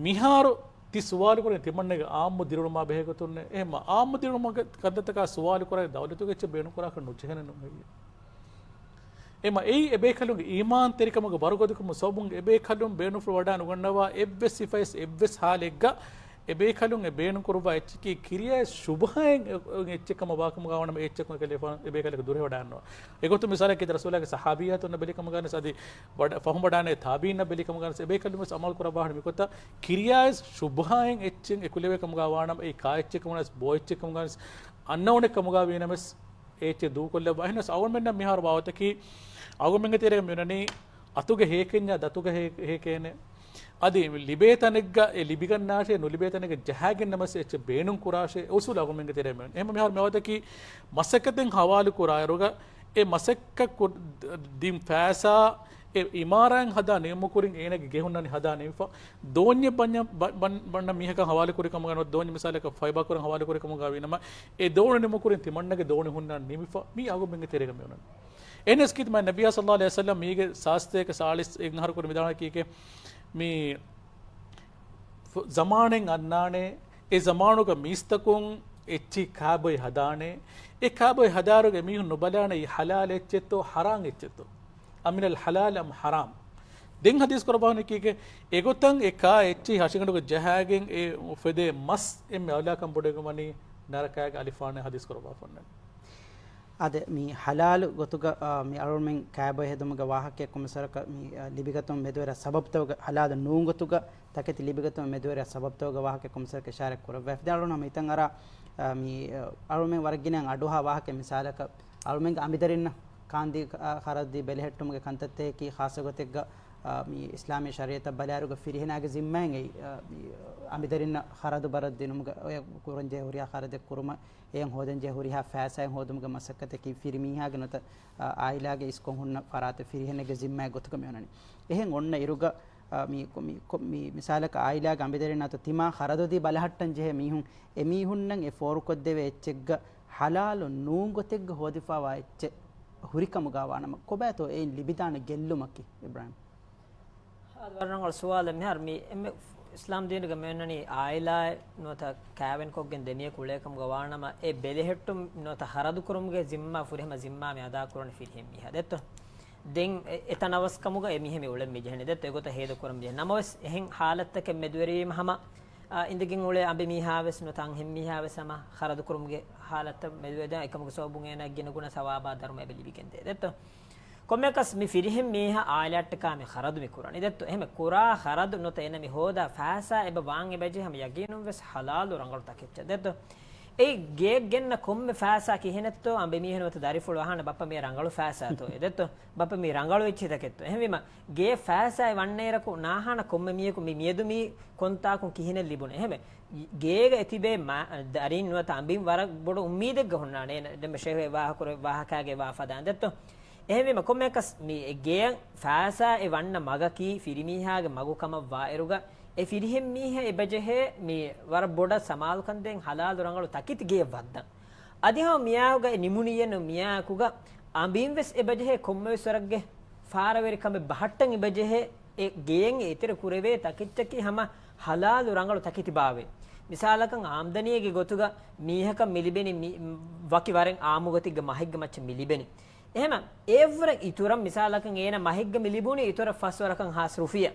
މިހާރު ތި ސުވާލު ކުރަނީ ތިމަންނަގެ އާއްމު ދިރިއުޅުމާ ބެހޭ ގޮތުންނޭ. އެހެންމަ އާއްމު ދިރިއުޅުމުގެ ކަންތައްތަކާ ސުވާލު ކުރަނީ ދައުލަތުގެ އެއްޗެއް ބޭނުންކުރާކަށް ނުޖެހޭނެ ނޫން ހެއްޔޭ؟ އެހެންމަ އެއީ އެބޭކަލުންގެ އީމާންތެރިކަމުގެ ވަރުގަދަކުމުގެ ސަބަބުން އެބޭކަލުން ބޭނުންފުޅު ވަޑައި ނުގަންނަވާ އެއްވެސް ސިފައެއް އެއްވެސް ހާލެއްގަ އެބޭކަލުން އެ ބޭނުން ކުރުއްވާ އެއްޗަކީ ކިރިޔާއި ޝުބުހައިން އެއްޗެއް ކަމަށް ވާކަމުގަ ވާނަމަ އެ އެއްޗަކުން އެކަލޭފާނު އެބޭކަލަކު ދުރެވަޑާންނަވާ. އެގޮތުން މިސާލަކީ ރަސޫލާގެ ސަހާބިއްޔާތުންނަށް ބެލިކަމުގަ ވާނަމަ އަދި ވަޑަ-، ފަހުން ވަޑާނެ ތާބީންނަށް ބެލިކަމުގަ ވާނަމަ އެބޭކަލުން ވެސް އަމަލު ކުރައްވާހަނު މިކޮތަށް ކިރިޔާއި ޝުބުހައިން އެއްޗެއް އެކުލެވޭ ކަމުގަ ވާނަމަ އެއީ ކާ އެއްޗެއް ކަމުގަ ވާނަމަސް ބޯ އެއްޗެއް ކަމުގަ ވާނަމަސް އަންނައުނެއް ކަމުގަ ވީނަމަސް އެ އެއްޗެއް ދޫކޮށްލައްވާ. އެހެނަސް އަޅުގަނޑުމެންނަށް މިހާރު ވާވަތަކީ އަޅުގަނޑުމެންގެ ތެރޭގަ މިއޮންނަނީ އަތުގެ ހޭކެންޏާ ދަތުގެ ހޭ-، ހޭކޭނެ. އަދި ލިބޭ ތަނެއްގަ އެ ލިބިގަންނާށޭ ނުލިބޭ ތަނެއްގަ ޖަހާގެންނަމަސް އެއްޗެއް ބޭނުން ކުރާށޭ އެ އުސޫލު އަޅުގަނޑުމެންގެ ތެރޭ މިއޮން. އެހެން މިހާރު މިވާތަކީ މަސައްކަތެއް ހަވާލު ކުރާއިރުގަ އެ މަސައްކަތް ކު-، ދިން ފައިސާ އެ އިމާރާތް ހަދާ ނިމުމުގެ ކުރިން އޭނަގެ ގެ ހުންނަނީ ހަދާ ނިމިފަ. ދޯންޏެއް ބަންޏަ-، ބަ-، ބަން-، ބަންނަ މީހަކަށް ހަވާލު ކުރި ކަމުގަ ނުވަތަ ދޯންޏެއް މިސާލަކަށް ފައިބާ ކުރަން ހަވާލު ކުރި ކަމުގަ ވީނަމަ އެ ދޯނި ނިމުމުގެ ކުރިން ތިމަންނަގެ ދޯނި ހުންނަން ނިމިފަ. މީ އަޅުގަނޑުމެންގެ ތެރޭގަ މިއޮންނަނީ. އެހެނަސް ކީރިތި މާތް ނަބިއްޔާ ޞައްލައްލާހު ޢަލައިހި ވަސައްލަމް މީގެ ސާސްތޭކަ ސާޅީސް އެއް އަހަރު ކުރި މިދާނަކީ މި ޒަމާނެއް އަންނާނެ، އެ ޒަމާނުގަ މީސްތަކުން އެއްޗިހި ކާބޮއި ހަދާނެ، އެ ކާބޮއި ހަދާއިރުގަ އެމީހުން ނުބަލާނެ އެއީ ޙަލާލް އެއްޗެއްތޯ ޙަރާމް އެއްޗެއްތޯ. أمن الحلال أم حرام. ދެން ޙަދީޘް ކުރައްވާ ހުންނަނީ ކީކޭ؟ އެގޮތަށް އެ ކާ އެއްޗިހި ހަށިގަނޑުގަ ޖަހާގެން އެ އުފެދޭ މަސް އެންމެ އައުލާކަން ބޮޑުވެގެން ވަނީ ނަރަކާގެ އަލިފާނޭ ޙަދީޘް ކުރައްވާފަ ހުންނަނީ. އާދެ، މި ޙަލާލު ގޮތުގަ، އާ، މި އަޅުމެން ކާބޮއި ހެދުމުގެ ވާހަކައެއް ކޮންމެސްވަރަކަށް މި، އާ، ލިބިގަތުމަށް މެދުވެރި ސަބަބުތަކުގެ ޙަލާލު ނޫން ގޮތުގަ ތަކެތި ލިބިގަތުމަށް މެދުވެރި ސަބަބުތަކުގެ ވާހަކައެއް ކޮންމެސްވަރަކަށް އިޝާރަތް ކުރައްވައިފި. ދެން އަޅުން ހަމަ ހިތަށް އަރާ، އާ، މި، އާ، އަޅުމެން ވަރަށް ގިނައިން އަޑުއަހާ ވާހަކައެއް މިސާލަކަށް އަޅުމެންގެ އަނބިދަރިންނަށް ކާންދީ، އާ، ޚަރަދު ދީ ބެލެހެއްޓުމުގެ ކަންތައްތަކަކީ ޚާއްޞަ ގޮތެއްގަ، އާ، މި އިސްލާމީ ޝަރީޢަތަށް ބަލާއިރުގަ ފިރިހެނާގެ ޒިންމާއެއް އެއީ، އާ، މި އަނބިދަރިންނަށް ޚަރަދު ބަރަދު ދިނުމުގަ އޮޔަށް ކުރަންޖެހޭ ހުރިހާ ޚަރަދެއް ކުރުމަށް އެއަށް ހޯދަންޖެހޭ ހުރިހާ ފައިސާއެއް ހޯދުމުގެ މަސައްކަތަކީ ފިރިމީހާގެ ނުވަތަ، އާ، އާއިލާގެ އިސްކޮށް ހުންނަ ފަރާތެއް ފިރިހެނެއްގެ ޒިންމާއެއް ގޮތުގަ މިއޮންނަނީ. އެހެން އޮންނަ އިރުގަ، އާ، މި، މި، މި މިސާލަކަށް އާއިލާގެ އަނބިދަރިންނާ ތިމާ ޚަރަދު ދީ ބަލަހައްޓަން ޖެހޭ މީހުން، އެމީހުންނަށް އެ ފޯރުކޮށްދެވޭ އެއްޗެއްގަ ޙަލާލު ނޫން ގޮތެއްގަ ހޯދިފަވާ އެއްޗެއް ހުރިކަމުގަ ވާނަމަ، ކޮބާތޯ އެއިން ލިބިދާނެ ގެއްލުމަކީ އިބްރާހިމް؟ އާދެ، ވަރަށް ރަނގަޅު ސުވާލެއް. މިހާރު މި އެންމެ އިސްލާމް ދީނުގަ މިއޮންނަނީ އާއިލާއެއް ނުވަތަ ކާވެނިކޮށްގެން ދެނިޔަ ކުޅޭކަމުގަ ވާނަމަ، އެ ބެލެހެއްޓުން ނުވަތަ ޚަރަދުކުރުމުގެ ޒިންމާ ފުރިހަމަ ޒިންމާ މި އަދާކުރަނީ ފިރިހެން މީހާ ދެއްތޯ. ދެން އެ، އެތަނަވަސްކަމުގަ އެ މީހާ މި އުޅެން މިޖެހެނީ ދެއްތޯ. އެގޮތަށް ހޭދަކުރަން މިޖެހެނީ. ނަމަވެސް އެހެން ޙާލަތްތަކެއް މެދުވެރިވީމަ ހަމަ، އާ، އިނދެގެން އުޅޭ އަނބިމީހާވެސް ނުވަތަ އަންހެންމީހާވެސް ހަމަ ޚަރަދުކުރުމުގެ ޙާލަތަށް މެދުވެދާ އެކަމުގެ ސަބަބުން އޭނާ ގިނަގުނަ ސަވާބާ ދަރުމަ އެބަ ލިބިގެންދޭ ދެއްތޯ. ކޮންމެއަކަސް މި ފިރިހެން މީހާ އާއިލާއަށްޓަކާ މި ޚަރަދު މި ކުރަނީ ދެއްތޯ. އެހެން ކުރާ ޚަރަދު ނުވަތަ އޭނަ މި ހޯދާ ފައިސާ އެބަ ވާން އެބަޖެހޭ ހަމަ ޔަގީނުން ވެސް ޙަލާލު ރަނގަޅު ތަކެއްޗަށް ދެއްތޯ. އެ ގެއަށް ގެންނަ ކޮންމެ ފައިސާ ކިހިނެއްތޯ އަނބިމީހުން ނުވަތަ ދަރިފުޅު އަހާނެ ބައްޕަ މީ ރަނގަޅު ފައިސާތޯ އެ ދެއްތޯ. ބައްޕަ މީ ރަނގަޅު އެއްޗިތަކެއްތޯ. އެހެންވީމަ ގޭ ފައިސާއެއް ވަންނައިރަކު ނާހާނަ ކޮންމެ މީހަކު މި މިއަދު މީ ކޮންތާކުން ކިހިނެއް ލިބުނެ. އެހެންވެ ގޭގަ އެތިބޭ މާ-، ދަރިން ނުވަތަ އަނބިން ވަރަށް ބޮޑު އުއްމީދެއްގަ ހުންނާނެ. އޭނަ ދެންމެ ޝޭހު އެ ވާހަކަ ކުރެ ވާހަކާގެ ވާ ފަދައިން ދެއްތޯ. އެހެންވީމަ ކޮންމެއަކަސް މި ގޭއަށް ފައިސާއެއް ވަންނަ މަގަކީ ފިރިމީހާގެ މަގު ކަމަށް ވާއިރުގަ އެ ފިރިހެން މީހާ އެބަޖެހޭ މި ވަރަށް ބޮޑަށް ސަމާލުކަން ދޭން ޙަލާލު ރަނގަޅު ތަކެތި ގެއަށް ވައްދަން. އަދި ހަމަ މިއާއެކުގަ އެ ނިމުނިއެއްނު މިއާއެކުގަ އަނބިން ވެސް އެބަޖެހޭ ކޮންމެވެސް ވަރަށްގެ ފާރަވެރިކަމެއް ބަހައްޓަން އެބަޖެހޭ އެ ގެއިން އެތެރެ ކުރެވޭ ތަކެއްޗަކީ ހަމަ ޙަލާލު ރަނގަޅު ތަކެތިބާވޭ. މިސާލަކަށް އާމްދަނީގެ ގޮތުގަ މީހަކަށް މި ލިބެނީ މި، ވަކި ވަރެއް އާއްމު ގޮތެއްގެ މަހެއްގެ މައްޗަށް މި ލިބެނީ. އެހެމަ އެއަށްވުރެ އިތުރަށް މިސާލަކަށް އޭނަ މަހެއްގަ މި ލިބުނީ އިތުރަށް ފަސްވަރަކަށް ހާސް ރުފިޔާ.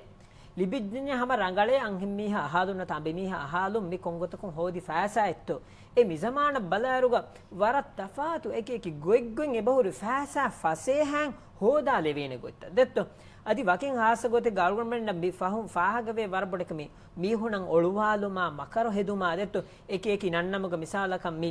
ލިބިއްޖެންޏާ ހަމަ ރަނގަޅޭ އަންހެންމީހާ އަހާލުން ނަތަ އަނބިމީހާ އަހާލުން މި ކޮންގޮތަކުން ހޯދި ފައިސާއެއްތޯ. އެ މިޒަމާނަށް ބަލާއިރުގަ ވަރަށް ތަފާތު އެކި އެކި ގޮތްގޮތް އެބަހުރި ފައިސާ ފަސޭހައިން ހޯދާލެވޭނެ ގޮތްތައް ދެއްތޯ. އަދި ވަކިން ހާއްސަ ގޮތެއްގަ އަޅުގަނޑުމެންނަށް މި ފަހުން ފާހަގަވޭ ވަރަށް ބޮޑަކަށް މި މީހުނަށް އޮޅުވާލުމާ މަކަރު ހެދުމާ ދެއްތޯ. އެކި އެކި ނަންނަމުގަ މިސާލަކަށް މި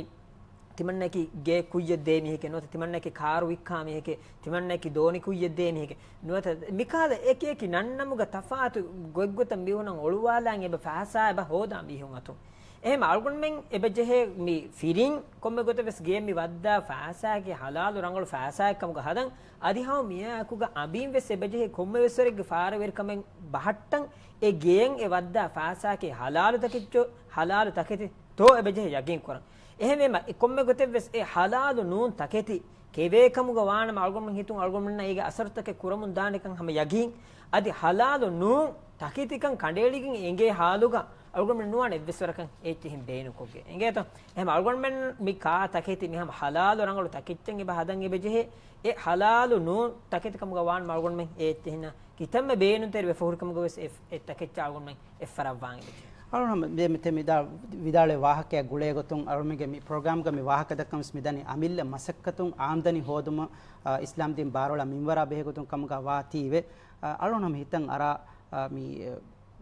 ތިމަންނައަކީ ގޭ ކުއްޔަށް ދޭ މީހެކޭ ނުވަތަ ތިމަންނައަކީ ކާރު ވިއްކާ މީހެކޭ، ތިމަންނައަކީ ދޯނި ކުއްޔަށް ދޭ މީހެކޭ ނުވަތަ މިކަހަލަ އެކި އެކި ނަންނަމުގަ ތަފާތު ގޮތްގޮތަށް މީހުނަށް އޮޅުވާލާން އެބަ ފައިސާ އެބަ ހޯދާ މީހުން އަތުން. އެހެމަ އަޅުގަނޑުމެން އެބަ ޖެހޭ މި ފިރިން ކޮންމެ ގޮތެއް ވެސް ގޭ މި ވައްދާ ފައިސާއަކީ ޙަލާލު ރަނގަޅު ފައިސާއެއް ކަމުގަ ހަދަން. އަދި ހަމަ މިއާއެކުގަ އަނބީން ވެސް އެބަ ޖެހޭ ކޮންމެ ވެސް ވަރެއްގެ ފާރަވެރިކަމެއް ބަހައްޓަން އެ ގޭއަށް އެ ވައްދާ ފައިސާއަކީ ޙަލާލު ތަކެއްޗޯ، ޙަލާލު ތަކެތި ތޯ އެބަޖެހޭ ޔަގީން ކުރަން. އެހެންވީމަ، އެ ކޮންމެ ގޮތެއް ވެސް އެ ޙަލާލު ނޫން ތަކެތި ކެވޭ ކަމުގަ ވާނަމަ، އަޅުގަނޑުމެން ހިތުން އަޅުގަނޑުމެންނަށް އޭގެ އަސަރުތަކެއް ކުރަމުން ދާނެކަން ހަމަ ޔަގީން. އަދި ޙަލާލު ނޫން ތަކެތިކަން ކަނޑައެޅިގެން އެނގޭ ޙާލުގަ އަޅުގަނޑުމެން ނުވާނެ އެއްވެސް ވަރަކަށް އެއްޗެހިން ބޭނުންކޮށްގެން. އެނގޭތޯ؟ އެހެން އަޅުގަނޑުމެން މި ކާ ތަކެތި މި ހަމަ ޙަލާލު ރަނގަޅު ތަކެއްޗެއް އެބަ ހަދަން އެބަ ޖެހޭ. އެ ޙަލާލު ނޫން ތަކެތި ކަމުގަ ވާނަމަ އަޅުގަނޑުމެން އެ އެއްޗެހިންނަށް ކިތަންމެ ބޭނުންތެރި ވެފަ ހުރި ކަމުގަ ވެސް އެ، އެ ތަކެއްޗާ އަޅުގަނޑުމެން އެއްފަރަށް ވާން އެބަ ޖެހޭ. އަޅުން ހަމަ މި މިތެ މިދާ ވިދާޅުވި ވާހަކައާ ގުޅޭގޮތުން އަޅުމެންގެ މި ޕްރޮގްރާމްގަ މި ވާހަކަ ދައްކަން ވެސް މިދަނީ އަމިއްލަ މަސައްކަތުން އާމްދަނީ ހޯދުމަށް، އާ، އިސްލާމް ދީން ބާރުއަޅާ މިންވަރާ ބެހޭގޮތުން ކަމުގަ ވާތީވެ، އާ، އަޅުން ހަމަ ހިތަށް އަރާ، އާ، މި، އާ،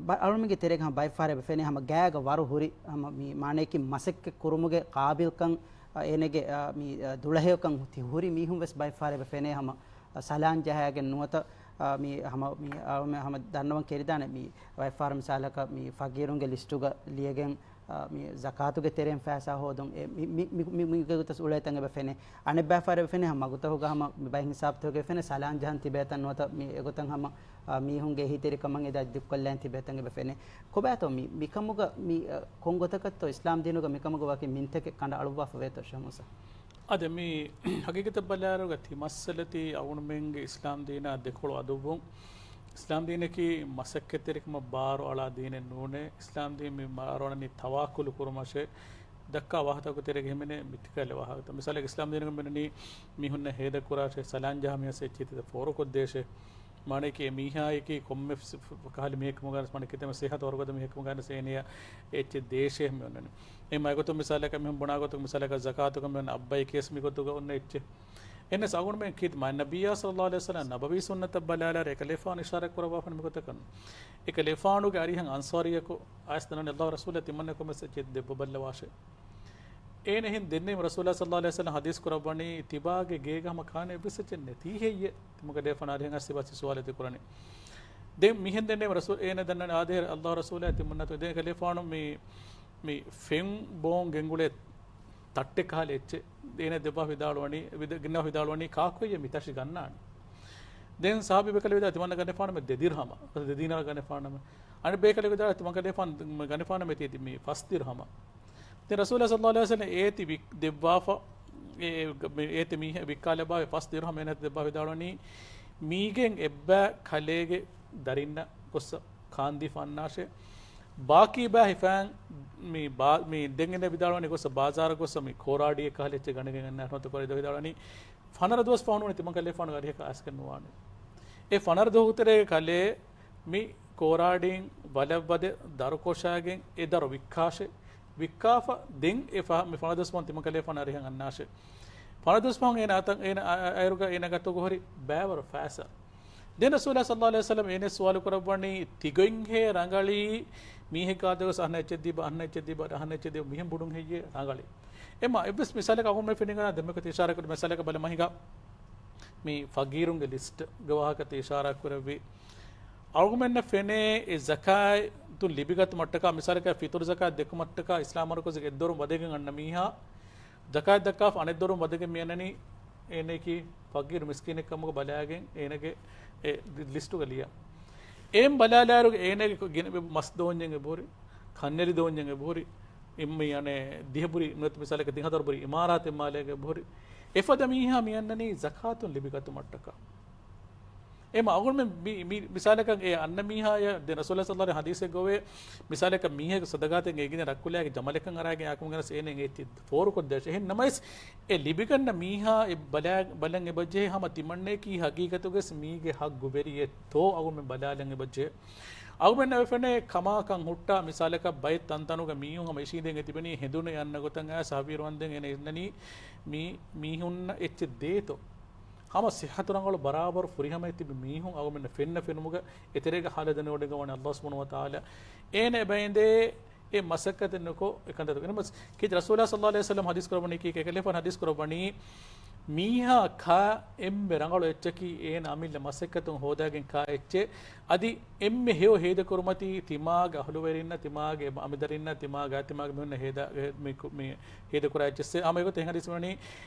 ބަ-، އަޅުމެންގެ ތެރޭގަ ހަމަ ބައެއް ފަހަރަށް އެބަ ފެނޭ ހަމަ ގާގަ ވަރު ހުރި ހަމަ މި މާނަޔަކީ މަސައްކަތް ކުރުމުގެ ޤާބިލްކަން، އާ، އޭނަގެ، އާ، މި، އާ، ދުޅަހެޔޮކަން ހު-، ތި ހުރި މީހުން ވެސް ބައެއް ފަހަރަށް އެބަ ފެނޭ ހަމަ ސަލާން ޖަހާގެން ނުވަތަ، އާ، މި ހަމަ، މި، އާ، މި ހަމަ ދަންނަވަން ކެރިދާނެ މި ވައިފާރު މިސާލަކަށް މި ފަގީރުންގެ ލިސްޓުގަ ލިޔެގެން، އާ، މި ޒަކާތުގެ ތެރެއިން ފައިސާ ހޯދުން އެ މި، މި، މި، މި، މިގޮތަށް އުޅޭތަން އެބަ ފެނޭ. އަނެއް ބައިފާރު އެބަ ފެނޭ ހަމަ މަގުތަކުގަ ހަމަ މި ބައެއް ހިސާބުތަކުގަ ފެނޭ ސަލާން ޖަހަން ތިބޭތަން ނުވަތަ މި އެގޮތަށް ހަމަ، އާ، މީހުންގެ އެހީތެރިކަމަށް އެދާ ދިއްކޮށްލައިން ތިބޭތަން އެބަ ފެނޭ. ކޮބާތޯ މި، މިކަމުގަ މި، އަ، ކޮން ގޮތަކަށްތޯ އިސްލާމް ދީނުގަ މިކަމުގަ ވަކި މިންތަކެއް ކަނޑައަޅުއްވާފަ ވޭތޯ ޝޭހް މޫސާ؟ އާދެ، މި ހަގީގަތަށް ބަލާއިރުގަ ތި މައްސަލަތީ އަޅުގަނޑުމެންގެ އިސްލާމް ދީނާ ދެކޮޅު އަދުއްވުން. އިސްލާމް ދީނަކީ މަސައްކަތްތެރިކަމަށް ބާރު އަޅާ ދީނެއް ނޫނޭ. އިސްލާމް ދީން މި ބާރު އަޅަނީ ތަވައްކުލު ކުރުމަށޭ. ދައްކާ ވާހަކަތަކުގެ ތެރޭގަ ހިމެނޭ މިތިކަލެ ވާހަކަތައް. މިސާލަކަށް އިސްލާމް ދީނުގަ މިނަނީ މީހުންނަށް ހޭދަ ކުރާށޭ، ސަލާން ޖަހާ މީހާ އެއްޗެއް ތި ފޯރުކޮށްދޭށޭ. މާނައަކީ އެ މީހާއަކީ ކޮންމެ ފަ-، ފަ-، ކަހަލަ މީހެއް ކަމުގައި ވެސް މާނަ ކިތަންމެ ސިއްހަތު ވަރުގަދަ މީހެއް ކަމުގައި ވެސް އޭނަޔަށް އެއްޗެއް ދޭށޭ މި އޮންނަނީ. އެ މައިގޮތުން މިސާލަކަށް މިހެން ބުނާ ގޮތުން މިސާލަކަށް ޒަކާތުގަ މިއޮންނަ އައްބައި ކޭސް މިގޮތުގަ އޮންނަ އެއްޗެއް. އެހެނަސް އަޅުގަނޑުމެން ކީ މާ ނަބިއްޔާ ޞައްލައްލާހު ޢަލައިހި ވަސައްލަމް ނަބަވީ ސުންނަތަށް ބަލާލާ އެކަލޭފާނު އިޝާރާތް ކުރައްވާފަ މިގޮތަކަށް. އެކަލޭފާނުގެ އަރިހަށް އަންޞާރީއަކު އައިސް ދަންނަވަނީ އައްލާހު ރަސޫލާ ތިމަންނަ ކޮންމެސް އެއްޗެއް ދެއްވަބައްލަވާށޭ. އޭނަ އެހެން ދެންނެވި ރަސޫލާ ޞައްލައްލާހު ޢަލައިހި ވަސައްލަމް ޙަދީޘް ކުރައްވަނީ ތިބާގެ ގޭގަ ހަމަ ކާނެ އެއްވެސް އެއްޗެއް ނެތީ ހެއްޔޭ؟ ތިމަގެ ލޭފާނު އަރިހަށް އައިސް ތިބާ ސުވާލެއް ކުރަނީ. ދެން މިހެން ދެންނެވި ރަސޫލާ އޭނަ ދަންނަވަނީ އާދެ އައްލާހު ރަސޫލާ ތިމަންނަތު ދެން ކަލޭފާނު މި، މި ފެން ބޯން ގެންގުޅޭ ތައްޓެއް ކަހަލަ އެއްޗެއް އޭނަ ދެއްވާ ވިދާޅުވަނީ، ވިދ-، ގެންނަވާ ވިދާޅުވަނީ ކާކުއްޔެ މި ތަށި ގަންނާނީ. ދެން ޞަޙާބީ ބޭކަލެ ވިދާޅު ތިމަންނަ ގަނެފާނަމެ ދެ ދިރްހަމަ، ދެ ދީނާރަ ގަނެފާނަމެ. އަނެއް ބޭކަލެ ވިދާޅު ތިމަން ގަނެފާން، ގަނެފާނަމެ ތި މި ފަސް ދިރްހަމަ. ދެން ރަސޫލާ ޞައްލައްލާހު ޢަލައިހި ވަސައްލަމް އޭތި ވި-، ދެއްވާފަ، އެ، އެ، އޭތި މީހެއް ވިއްކާލަބާވެ ފަސް ދިރްހަމަ އޭނަ ދެއްވާ ވިދާޅުވަނީ، މީގެން އެއްބައި ކަލޭގެ ދަރިންނަށް ގޮއްސަ ކާންދީފަ އަންނާށޭ. ބާކީ ބައި ހިފާން މި ބާ-، މި ދެން އޭނަ ވިދާޅުވަނީ ގޮއްސަ ބާޒާރަށް ގޮއްސަ މި ކޯރާޑީއެއް ކަހަލަ އެއްޗެއް ގަނެގެން އަންނާށޭ ނުވަތަ ކޯރާޑީ ދެއްވާ ވިދާޅުވަނީ ފަނަރަ ދުވަސް ފަހުން ނޫނީ ތިމަން ކަލޭފާނު އަރިހަކަށް އައިސްގެން ނުވާނެ. އެ ފަނަރަ ދުވަހު ތެރޭގެ ކަލޭ މި ކޯރާޑީން ވަލަށް ވަދެ ދަރުކޮށާގެން އެ ދަރު ވިއްކާށޭ. ވިއްކާފަ ދެން އެ ފަ-، މި ފަނަރަ ދުވަސް ފަހުން ތިމަން ކަލޭފާނު އަރިހަށް އަންނާށޭ. ފަނަރަ ދުވަސް ފަހުން އޭނަ އަތަށް އޭނަ އަ-، އަ-، އައިރުގަ އޭނަ ގަތުގަ ހުރި ބައިވަރު ފައިސާ. ދެން ރަސޫލާ ޞައްލައްލާހު ޢަލައިހި ވަސައްލަމް އޭނަ ސުވާލު ކުރައްވަނީ ތިގޮތްހޭ ރަނގަޅީ މީހެއްގެ އަތުގަ އަހަންނަށް އެއްޗެއް ދީބަ، އަހަންނަށް އެއްޗެއް ދީބަ، އަހަންނަށް އެއްޗެއް ދީބަ، މިހެން ބުނުން ހެއްޔޭ ރަނގަޅީ؟ އެމަ އެއްވެސް މިސާލަކަށް އަޅުގަނޑުމެން ފެނިގަން ދެމެކޮތި އިޝާރާތް ކުރި މިސާލަކަށް ބަލަމަ ހިނގާ މި ފަގީރުންގެ ލިސްޓްގެ ވާހަކަ ތި އިޝާރާތް ކުރެއްވި. އަޅުގަނޑުމެންނަށް ފެނޭ އެ ޒަކާތު ލިބިގަތުމަށްޓަކާ، މިސާލަކަށް ފިތުރު ޒަކާތް ދެއްކުމަށްޓަކާ އިސްލާމް އަރުކޮށް އެއްދޮރުން ވަދެގެން އަންނަ މީހާ، ޒަކާތް ދައްކާފަ އަނެއްދޮރުން ވަދެގެން މިއަންނަނީ އޭނައަކީ ފަގީރު މިސްކީނެއް ކަމުގަ ބަލާގެން އޭނަގެ އެ ލިސްޓުގަ ލިޔާ. އެހެން ބަލާލާއިރުގަ އޭނަގެ ގިނަ މަސް ދޯންޏެއް އެބަހުރި، ކަންނެލި ދޯންޏެއް އެބަހުރި، އިންމި އަނެއް ދިހަ ބުރި، ނުވަތަ މިސާލަކަށް ތިން ހަތަރު ބުރި އިމާރާތެއް މާލޭގަ އެބަހުރި. އެފަދަ މީހާ މިއަންނަނީ ޒަކާތުން ލިބިގަތުމަށްޓަކާ. އެމަ އަޅުގަނޑުމެން މި، މި މިސާލަކަށް އެ އަންނަ މީހާޔަށް ދެން ރަސޫލާ ޞައްލައްލާހު ޢަލައިހި ވަސައްލަމް ޙަދީޘެއްގައި މިސާލަކަށް މީހަކު ޞަދަޤާތެއް އެ ގިނަ ރައްކުލާގެ ޖަމަލެއްކަން އަރާގެން އާކަމުގަން އޭނަ އެއްޗެއް ފޯރުކޮށްދޭށޭ. އެހެން ނަމަވެސް އެ ލިބިގަންނަ މީހާ އެ ބަލާ-، ބަލަން އެބަޖެހޭ ހަމަ ތިމަންނައަކީ ހަގީގަތުގަސް މީގެ ހައްގުވެރިއެއްތޯ އަޅުގަނޑުމެން ބަލާލަން އެބަޖެހޭ. އަޅުގަނޑުމެންނަށް އެފެނޭ ކަމާކަން ހުއްޓާ މިސާލަކަށް ބައެއް ތަންތަނުގަ މީހުން ހަމަ އިށީނދެން އެ ތިބެނީ ހެނދުނު އަންނަ ގޮތަށް އައިސް ހަވީރު ވަންދެން އޭނަ އިންނަނީ މީ-، މީހުންނަށް އެއްޗެއް ދޭތޯ. ހަމަ ސިއްހަތު ރަނގަޅު ބަރާބަރު ފުރިހަމައަށް ތިބި މީހުން އަޅުގަނޑުމެންނަށް ފެންނަ ފެނުމުގަ އެތެރޭގަ ހާލަތް ދަނީ ވަޑައިގަންނަވަނީ އައްލާހު ސުބްޙާނަހޫ ވަތަޢާލާ. އޭނަ އެބައިނދޭ އެ މަސައްކަތެއް ނުކޮށް އެކަންތައް ދެއްކުން. އެހެން ކީރިތި ރަސޫލާ ޞައްލައްލާހު ޢަލައިހި ވަސައްލަމް ޙަދީޘް ކުރައްވަނީ ކީކޭ؟ އެކަލޭފާނު ޙަދީޘް ކުރައްވަނީ މީހާ ކާ އެންމެ ރަނގަޅު އެއްޗަކީ އޭނަ އަމިއްލަ މަސައްކަތުން ހޯދާގެން ކާ އެއްޗެއް. އަދި އެންމެ ހެޔޮ ހޭދަކުރުމަތީ ތިމާގެ އަހުލުވެރިންނަށް، ތިމާގެ އަމިއްލަ އަމިއްލަ މީހުންނަށް ހޭދަ، މި، މި ހޭދަކުރާ އެއްޗެއްސޭ. ހަމަ އެގޮތަށް އެހެން ޙަދީޘް ވަނީ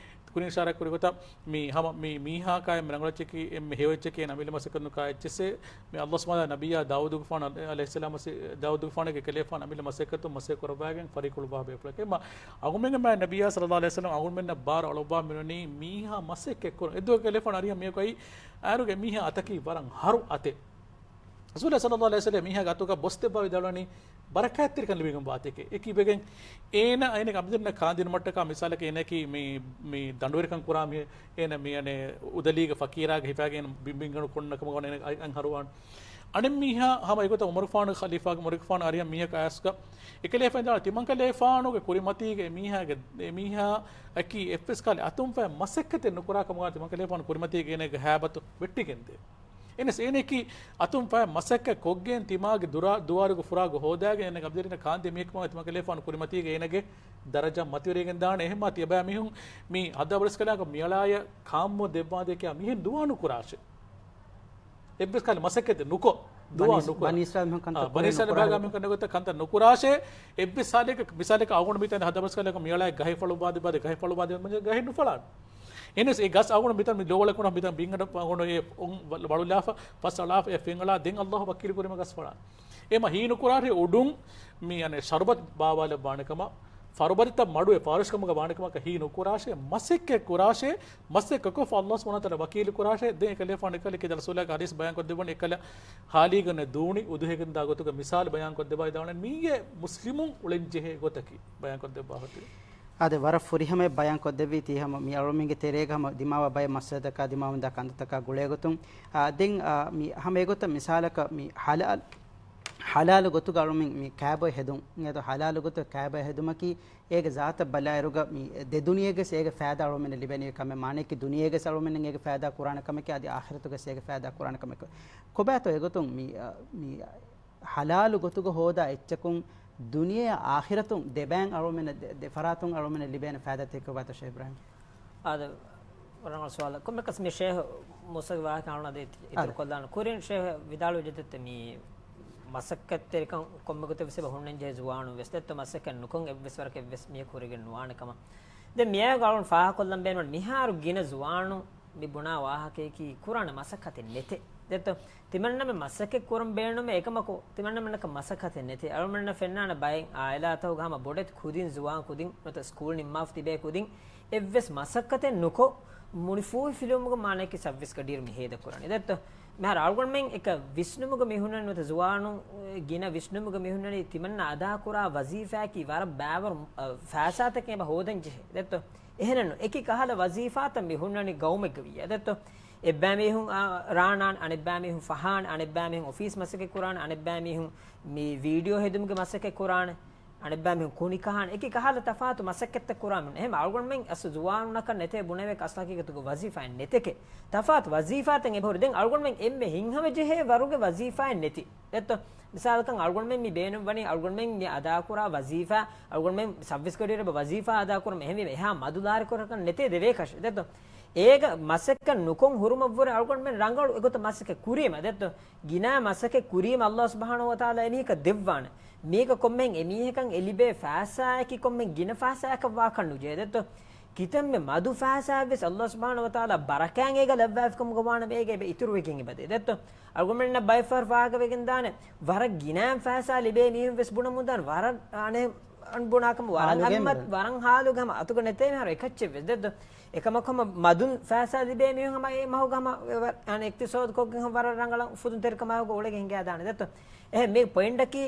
ކުރިން އިޝާރާތް ކުރި ގޮތަށް މި ހަމަ މި މީހާ ކާ އެންމެ ރަނގަޅު އެއްޗަކީ، އެންމެ ހެޔޮ އެއްޗަކީ އޭނަ އަމިއްލަ މަސައްކަތުން ކާ އެއްޗެއްސޭ. މި އައްލާހު ސުބްޙާނަހޫ ވަތަޢާލާ ނަބިއްޔާ ދާއޫދުގެފާނު ޢަލައިހިއްސަލާމް ވެސް، ދާއޫދުގެފާނުގެ ކަލޭފާނު އަމިއްލަ މަސައްކަތުން މަސައްކަތް ކުރައްވާގެން ފަރީކުޅުވާ ބޭފުޅެކޭ. މަ އަޅުގަނޑުމެންގެ މާތް ނަބިއްޔާ ޞައްލައްލާހު ޢަލައިހި ވަސައްލަމް އަޅުގަނޑުމެންނަށް ބާރު އަޅުއްވާ މިނުވަނީ މީހާ މަސައްކަތް ކުރަން. އެއްދުވަހު ކަލޭފާނު އަރިހަށް މީހަކު އައި އައިރުގެ މީހާ އަތަކީ ވަރަށް ހަރު އަތެއް. ރަސޫލާ ޞައްލައްލާހު ޢަލައިހި ވަސައްލަމް މީހާގެ އަތުގަ ބޮސް ދެއްވާ ވިދާޅުވަނީ ބަރަކާތްތެރިކަން ލިބިގެންވާތީކޭ. އެކީ ވެގެން އޭނަ އޭނަގެ އަމިއްލަ ކާންދިނުމަށްޓަކާ މިސާލަކަށް އޭނައަކީ މި، މި ދަނޑުވެރިކަން ކުރާ މީހެއް، އޭނަ މި އަނެއް އުދަލީގެ ފަޤީރާގެ ހިފާގެން ބިންބިންގަނޑު ކޮންނަ ކަމަށް އޭނަ އަން ހަރުވާން. އަނެއް މީހާ ހަމަ އެގޮތަށް އުމަރުގެފާނު ޚަލީފާގެ، އުމަރުގެފާނު އަރިހަށް މީހަކު އައިސްގަ އެކަލޭފައިން ދާނެ ތިމަންކަލޭފާނުގެ ކުރިމަތީގެ އެމީހާގެ، އެމީހާއަކީ އެއްވެސް ކަހަލަ އަތުންފައި މަސައްކަތެއް ނުކުރާ ކަމުގަ ތިމަންކަލޭފާނު ކުރިމަތީގެ އޭނަގެ ހައިބަތު ވެއްޓިގެންދޭ. އެހެނަސް އޭނައަކީ އަތުން ފައި މަސައްކަތް ކޮށްގެން ތިމާގެ ދުރާ، ދުވާލުގަ ފުރާގަ ހޯދާގެން އޭނަގެ އަބަދުވެރިންނަށް ކާންދޭ މީހެއް ކަމަށް ތިމަންކަލޭފާނު ކުރިމަތީގެ އޭނަގެ ދަރަޖަ މަތިވެރިގެން ދާނެ. އެހެންމާ ތިޔަބައިމީހުން މި ހަދާ ބަރަސްކަލާކަށް މިއަޅާޔަށް ކާންމޯ ދެއްވާނދޭ ކިޔާ މިހެން ދުވާ ނުކުރާށޭ. އެއްވެސް ކަހަލަ މަސައްކަތެއް ނުކޮށް، ދުވާ ބަނީ، ނުކުރާ. ބަނީ އިސްރާއީލް މީހުން ކަންތައް އާ، ބަނީ ކުރި އިސްރާއީލް ނުކުރާ. ބާގާ މީހުން ކަންނެގޮތަށް ކަންތައް ނުކުރާށޭ. އެއްވެސް ސާލެއްގަ، މިސާލެއްގަ އަޅުގަނޑު މިތާނގަ ހަދާ ބަރަސްކަލާކަށް މިއަޅާޔަށް ގަހެއް ފަޅުވާ ދެއްވާދޭ، ގަހެއް ފަޅުވާ ދެއްވާދޭ، މަންޖެ ގަހެއް ނުފަޅާނެ. އެހެނަސް އެ ގަސް އަޅުގަނޑު މިތާ މި ލޯވަޅަކުން މިތާ ބިންގަނޑަށް އަޅުގަނޑު އެ އޮން ވަ-، ވަޅުލާފަ، ފަސް އަޅާފަ، އެ ފެން އަޅާ ދެން އައްލާހު ވަކީލު ކުރީމަ ގަސް ފަޅާނެ. އެމަ ހީ ނުކުރާށޭ އުޑުން މި އަނެއް ޝަރުބަތް ބާވާލައްވާނެ ކަމަށް، ފަރުބަދިތައް މަޑުވެ ފާރިޝްކަމުގަ ވާނެ ކަމަކަށް ހީ ނުކުރާށޭ، މަސައްކަތް ކުރާށޭ، މަސައްކަތް ކޮށްފަ އައްލާހު ސުބްޙާނަހޫ ވަތަޢާލާ ވަކީލު ކުރާށޭ. ދެން އެކަލޭފާނު އެކަލޭ ކިޔަ ރަސޫލާގެ ޙަދީޘް ބަޔާން ކޮށްދެއްވަނީ އެކަލަ ހާލީގަނެ ދޫނި އުދުހިޔަ ގެންދާ ގޮތުގެ މިސާލު ބަޔާން ކޮށްދެއްވާ އިދާނެ މީގެ މުސްލިމުން އުޅެން ޖެހޭ ގޮތަކީ ބަޔާން ކޮށްދެއްވާ ހޮތެ. އާދެ، ވަރަށް ފުރިހަމަ ބަޔާން ކޮށްދެއްވީ ތީ ހަމަ މި އަޅުމެންގެ ތެރޭގަ ހަމަ ދިމާވާ ބައެއް މައްސަލަތަކާ ދިމާވަންދާ ކަންތައްތަކާ ގުޅޭ ގޮތުން، އާ، ދެން، އާ، މި ހަމަ އެގޮތަށް މިސާލަކަށް މި ހަލާލް، ހަލާލު ގޮތުގަ އަޅުމެން މި ކާބޮއެ ހެދުން، އެދޯ ހަލާލު ގޮތުގަ ކާބޮއެ ހެދުމަކީ އޭގެ ޒާތަށް ބަލާއިރުގަ މި ދެ ދުނިޔޭގެސް އޭގެ ފައިދާ އަޅުމެންނަށް ލިބެނީ ކަމެއް މާނައަކީ ދުނިޔޭގެސް އަޅުމެންނަށް އޭގެ ފައިދާ ކުރާނެ ކަމެކޭ އަދި އާޚިރަތުގެސް އޭގެ ފައިދާ ކުރާނެ ކަމެކޭ. ކޮބާތޯ އެގޮތުން މި، މި ހަލާލު ގޮތުގަ ހޯދާ އެއްޗަކުން ދުނިޔެއާ އާޚިރަތުން ދެބައިން އަޅުމެންނަށް ދެ، ދެ ފަރާތުން އަޅުމެންނަށް ލިބޭނެ ފައިދާތަކެއް ކޮބާތޯ ޝޭޚް އިބްރާހިމް؟ އާދެ، ރަނގަޅު ސުވާލެއް. ކޮންމެއަކަސް މި ޝޭޚް މޫސާގެ ވާހަކަ އަޅުން އަދި އިތުރު އާދެ. ކޮށްލާނަން. ކުރިން ޝޭޚް ވިދާޅުވި ޖެއްދެއްތަ މި މަސައްކަތްތެރިކަން ކޮންމެ ގޮތެއް ވެސް އެބަ ހުންނަން ޖެހޭ ޒުވާނުން ވެސް ދެއްތޯ މަސައްކަތް ނުކޮށް އެއްވެސް ވަރަކަށް އެއްވެސް މީހަކު ހުރެގެން ނުވާނެ ކަމަށް. ދެން މިއާއެކު އަޅުން ފާހަގަކޮށްލަން ބޭނުން މިހާރު ގިނަ ޒުވާނުން މި ބުނާ ވާހަކަޔަކީ ކުރާނެ މަސައްކަތެއް ނެތޭ. ދެއްތޯ؟ ތިމަންނަމެ މަސައްކަތް ކުރަން ބޭނުމޭ އެކަމަކު، ތިމަންނަމެންނަކަށް މަސައްކަތެއް ނެތޭ. އަޅުމެންނަށް ފެންނާނެ ބައެއް އާއިލާތަކުގަ ހަމަ ބޮޑެތި ކުދިން ޒުވާން ކުދިން ނުވަތަ ސްކޫލް ނިންމާފަ ތިބޭ ކުދިން އެއްވެސް މަސައްކަތެއް ނުކޮށް، މުނިފޫހިފިލުވުމުގެ މާނައަކީ ސައްވީސް ގަޑިއިރު މި ހޭދަކުރާނީ. ދެއްތޯ؟ މިހާރު އަޅުގަނޑުމެން އެކަ ވިސްނުމުގަ މި ހުންނަނީ ނުވަތަ ޒުވާނުން ގިނަ ވިސްނުމުގަ މި ހުންނަނީ ތިމަންނަ އަދާކުރާ ވަޒީފާއަކީ ވަރަށް ބާވަރު، އަ، ފައިސާތަކެއް އެބަ ހޯދަން ޖެހޭ. ދެއްތޯ؟ އެހެނެއްނު. އެކި ކަހަލަ ވަޒީފާތައް މި ހުންނަނީ ގައުމެއްގަ ވިއްޔާ. ދެއްތޯ؟ އެއްބައިމީހުން، އާ، ރާނާން، އަނެއްބައިމީހުން ފަހާން، އަނެއްބައިމީހުން އޮފީސް މަސައްކަތް ކުރާން، އަނެއްބައިމީހުން މި ވީޑިއޯ ހެދުމުގެ މަސައްކަތް ކުރާނެ، އަނެއްބައިމީހުން ކުނި ކަހާނެ. އެކި ކަހަލަ ތަފާތު މަސައްކަތްތައް ކުރާ މީހުން. އެހެން އަޅުގަނޑުމެން އަސްލު ޒުވާނުންނަކަށް ނެތޭ ބުނެވޭ އަސްލު ހަގީގަތުގަ ވަޒީފާއެއް ނެތެކޭ. ތަފާތު ވަޒީފާތައް އެބަހުރި. ދެން އަޅުގަނޑުމެން އެންމެ ހިތްހަމަޖެހޭ ވަރުގެ ވަޒީފާއެއް ނެތި. ދެއްތޯ؟ މިސާލަކަށް އަޅުގަނޑުމެން މި ބޭނުންވަނީ އަޅުގަނޑުމެން މި އަދާކުރާ ވަޒީފާ، އަޅުގަނޑުމެން ސައްވީސް ގަޑިއިރު އެބަ ވަޒީފާ އަދާކުރަމު އެހެންވީމަ އެހާ މަދު ލާރިކުރަކަށް ނެތޭ ދެވޭކަށެއް. ދެއްތޯ؟ އޭގަ މަސައްކަތް ނުކޮށް ހުރުމަށްވުރެ އަޅުގަނޑުމެން ރަނގަޅު އެގޮތަށް މަސައްކަތް ކުރީމަ. ދެއްތޯ؟ ގިނަ މަސައްކަތް ކުރީމަ އައްލާހު ސުބްޙާނަހޫ ވަތަޢާލާ އެމީހަކަށް ދެއްވާނެ. މީގަ ކޮންމެހެން އެމީހަކަށް އެ ލިބޭ ފައިސާއަކީ ކޮންމެހެން ގިނަ ފައިސާއަކަށް ވާކަށް ނުޖެހޭ. ދެއްތޯ؟ ކިތަންމެ މަދު ފައިސާއެއްވެސް އައްލާހު ސުބްޙާނަހޫ ވަތަޢާލާ ބަރަކާތް އޭގަ ލައްވާފިކަމުގަ ވާނަމަ އޭގަ އެބަ އިތުރުވެގެން އެބަދޭ. ދެއްތޯ؟ އަޅުގަނޑުމެންނަށް ބައެއް ފަހަރު ފާހަގަވެގެން ދާނެ، ވަރަށް ގިނައިން ފައިސާ ލިބޭ މީހުން ވެސް ބުނަމުން ދާނެ، ވަރަށް އަނެއް އަން ބުނާކަމަށް ވަރަށް ހާލުގެ އަންމަ-، މި-، ވަރަށް ހާލުގަ ހަމަ އަތުގަ ނެތޭ މިހާރު އެކައްޗެއް ވެސް. ދެއްތޯ؟ އެކަމަކު ހަމަ މަދުން ފައިސާ ލިބޭ މީހުން ހަމަ އެ މަހުގަ ހަމަ ވަ-، އަނެއް އިޤްތިޞާދު ކޮށްގެން ހަމަ ވަރަށް ރަނގަޅަށް ފުދުންތެރިކަމާއެކު އުޅެގެން ހިނގާ ދާނެ. ދެއްތޯ؟ އެހެން މި ޕޮއިންޓަކީ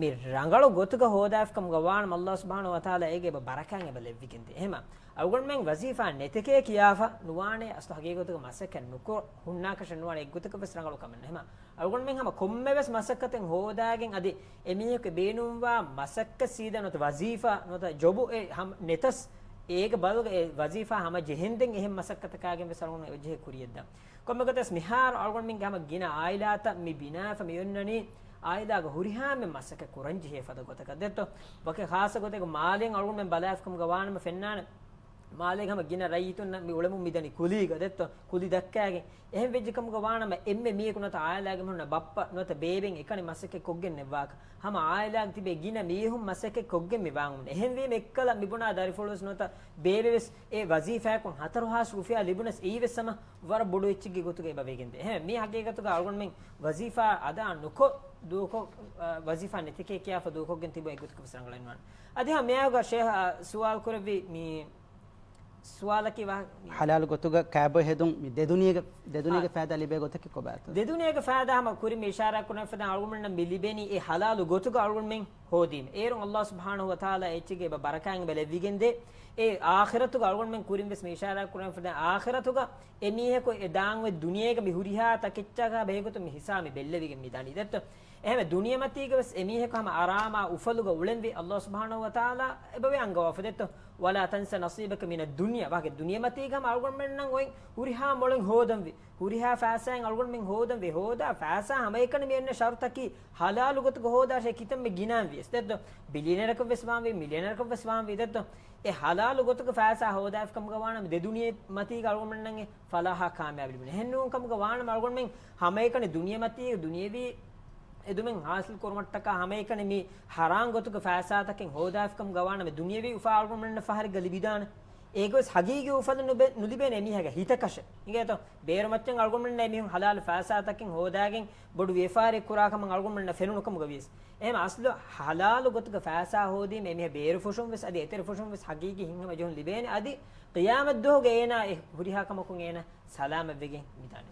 މި ރަނގަޅު ގޮތުގަ ހޯދާފިކަމުގަ ވާނަމަ އައްލާހު ސުބްޙާނަހޫ ވަތަޢާލާ އޭގެ އެބަ ބަރަކާތް އެބަ ލެއްވިގެންދޭ. އެހެމަ އަޅުގަނޑުމެން ވަޒީފާ ނެތެކޭ ކިޔާފަ ނުވާނެ، އަސްލު ހަގީގަތުގަ މަސައްކަތް ނުކޮށް ހުންނާކަށެއް ނުވާނެ، އެއްގޮތަކަށް ވެސް ރަނގަޅު ކަމެއް ނެތް. އެހެމަ އަޅުގަނޑުމެން ހަމަ ކޮންމެވެސް މަސައްކަތެއް ހޯދާގެން އަދި އެމީހަކު ބޭނުންވާ މަސައްކަތް ސީދާ ނުވަތަ ވަޒީފާ ނުވަތަ ޖޮބު އެ ހަމަ ނެތަސް އޭގެ ބަދަލުގަ އެ ވަޒީފާ ހަމަ ޖެހެންދެން އެހެން މަސައްކަތަކާގެން ވެސް އަޅުގަނޑު އެއްޖެހޭ ކުރިޔަށްދާން. ކޮންމެގޮތަސް މިހާރު އަޅުގަނޑުމެންގެ ހަމަ ގިނަ އާއިލާތައް މި ބިނާފަ މިއޮންނަނީ އާއިލާގަ ހުރިހާ މެ މަސައްކަތް ކުރަންޖެހޭ ފަދަ ގޮތަކަށް ދެއްތޯ؟ ވަކި ޚާއްޞަ ގޮތެއްގަ މާލެއިން އަޅުގަނޑުމެން ބަލާފިކަމުގަ ވާނަމަ ފެންނާނެ، މާލޭގަ ހަމަ ގިނަ ރައްޔިތުންނަށް މި އުޅެމުން މިދަނީ ކުލީގަ ދެއްތޯ؟ ކުލި ދައްކާގެން. އެހެން ވެއްޖެ ކަމުގަ ވާނަމަ އެންމެ މީހަކު ނުވަތަ އާއިލާގެ މީހުންނަށް ބައްޕަ ނުވަތަ ބޭބެއިން އެކަނި މަސައްކަތް ކޮށްގެން ނެއްވާކަށް ހަމަ އާއިލާގަ ތިބޭ ގިނަ މީހުން މަސައްކަތް ކޮށްގެން މި ވާން އުޅެނީ. އެހެންވީމަ އެއްކަލަ މި ބުނާ ދަރިފުޅުވެސް ނުވަތަ ބޭބެވެސް އެ ވަޒީފާއަކުން ހަތަރު ހާސް ރުފިޔާ ލިބުނަސް އެއީވެސް ހަމަ ވަރަށް ބޮޑު އެއްޗެއްގެ ގޮތުގަ އެބަ ވެގެންދޭ. އެހެން މި ހަގީގަތުގަ އަޅުގަނޑުމެން ވަޒީފާ އަދާ ނުކޮށް ދޫކޮށް، އަ، ވަޒީފާ ނެތެކޭ ކިޔާފަ ދޫކޮށްގެން ތިބުން އެއްގޮތަކަށް ވެސް ރަނގަޅެއް ނުވާނެ. އަދި ހަމަ މިއާގަ ޝޭހް، އަ، ސުވާލު ކުރެއްވި މި ސުވާލަކީ ވާ-، ހަލާލު ގޮތުގަ ކާބޮއި ހެދުން މި ދެދުނިޔޭގެ، ދެދުނިޔޭގެ އާ. ފައިދާ ލިބޭ ގޮތަކީ ކޮބާތޯ؟ ދެދުނިޔޭގެ ފައިދާ ހަމަ ކުރިން މި އިޝާރާތް ކުރަން ފަދަ އަޅުގަނޑުމެންނަށް މި ލިބެނީ އެ ހަލާލު ގޮތުގަ އަޅުގަނޑުމެން ހޯދީމަ. އޭރުން އައްލާހު ސުބްޙާނަހު ވަތަޢާލާ އެއްޗެއްގެ އެބަ ބަރަކާތް އެބަ ލެއްވިގެންދޭ. އެ އާޚިރަތުގަ އަޅުގަނޑުމެން ކުރިން ވެސް މި އިޝާރާތް ކުރަން ފަދަ އާޚިރަތުގަ އެ މީހަކު އެ ދާން އޮތް ދުނިޔޭގަ މި ހުރިހާ ތަކެއްޗަކާ ބެހޭގޮތުން މި ހިސާބް މި ބެއްލެވިގެން މި ދާނީ ދެއްތޯ. އެހެންވެ ދުނިޔެމަތީގަ ވެސް އެ މީހަކު ހަމަ އަރާމާ އުފަލުގަ އުޅެންވީ އައްލާހު ސުބްޙާނަހު ވަތަޢާލާ އެބަވޭ އަންގަވާފަ ދެއްތޯ. ولا تنس نصيبك من الدنيا. ވާގެ ދުނިޔެމަތީގަ ހަމަ އަޅުގަނޑުމެންނަށް އޮތް ހުރިހާ މޮޅެއް ހޯދަންވީ. ހުރިހާ ފައިސާއެއް އަޅުގަނޑުމެން ހޯދަންވީ. ހޯދާ ފައިސާ ހަމައެކަނި މި އެންނަ ޝަރުތަކީ ހަލާލު ގޮތުގަ ހޯދާށޭ ކިތަންމެ ގިނަންވިޔަސް ދެއްތޯ. ބިލިއަނަރަކަށް ވެސް ވާންވީ، މިލިއަނަރަކަށް ވެސް ވާންވީ ދެއްތޯ. އެ ހަލާލު ގޮތުގަ ފައިސާ ހޯދާފިކަމުގަ ވާނަމަ ދެ ދުނިޔެ މަތީގަ އަޅުގަނޑުމެންނަށް އެ ފަލާހާ ކާމިޔާބު ލިބުނެ. އެހެންނޫން ކަމުގަ ވާނަމަ އަޅުގަނޑުމެން ހަމައެކަނި ދުނިޔެމަތީ ދުނިޔެވީ އެދުމެއް ހާސިލް ކުރުމަށްޓަކާ ހަމައެކަނި މި ހަރާން ގޮތުގެ ފައިސާތަކެއް ހޯދާފިކަމުގަ ވާނަމަ ދުނިޔެވީ އުފާ އަޅުގަނޑުމެންނަށް ފަހަރެއްގަ ލިބިދާނެ. އޭގަވެސް ހަގީގީ އުފަލެއް ނުބެ-، ނުލިބޭނެ އެމީހާގެ ހިތަކަށެއް. އިނގޭތޯ؟ ބޭރު މައްޗަށް އަޅުގަނޑުމެންނަށް އެމީހުން ހަލާލު ފައިސާތަކެއް ހޯދާގެން ބޮޑު ވިޔަފާރި ކުރާ ކަމަށް އަޅުގަނޑުމެންނަށް ފެނުނު ކަމުގަ ވިޔަސް. އެހެން އަސްލު ހަލާލު ގޮތުގަ ފައިސާ ހޯދީމަ އެމީހާ ބޭރު ފުށުން ވެސް އަދި އެތެރެ ފުށުން ވެސް ހަގީގީ ހިތްހަމަޖެހުން ލިބޭނެ. އަދި ޤިޔާމަތް ދުވަހުގަ އޭނާ އެ ހުރިހާ ކަމަކުން އޭނާ ސަލާމަތްވެގެން މިދާނެ.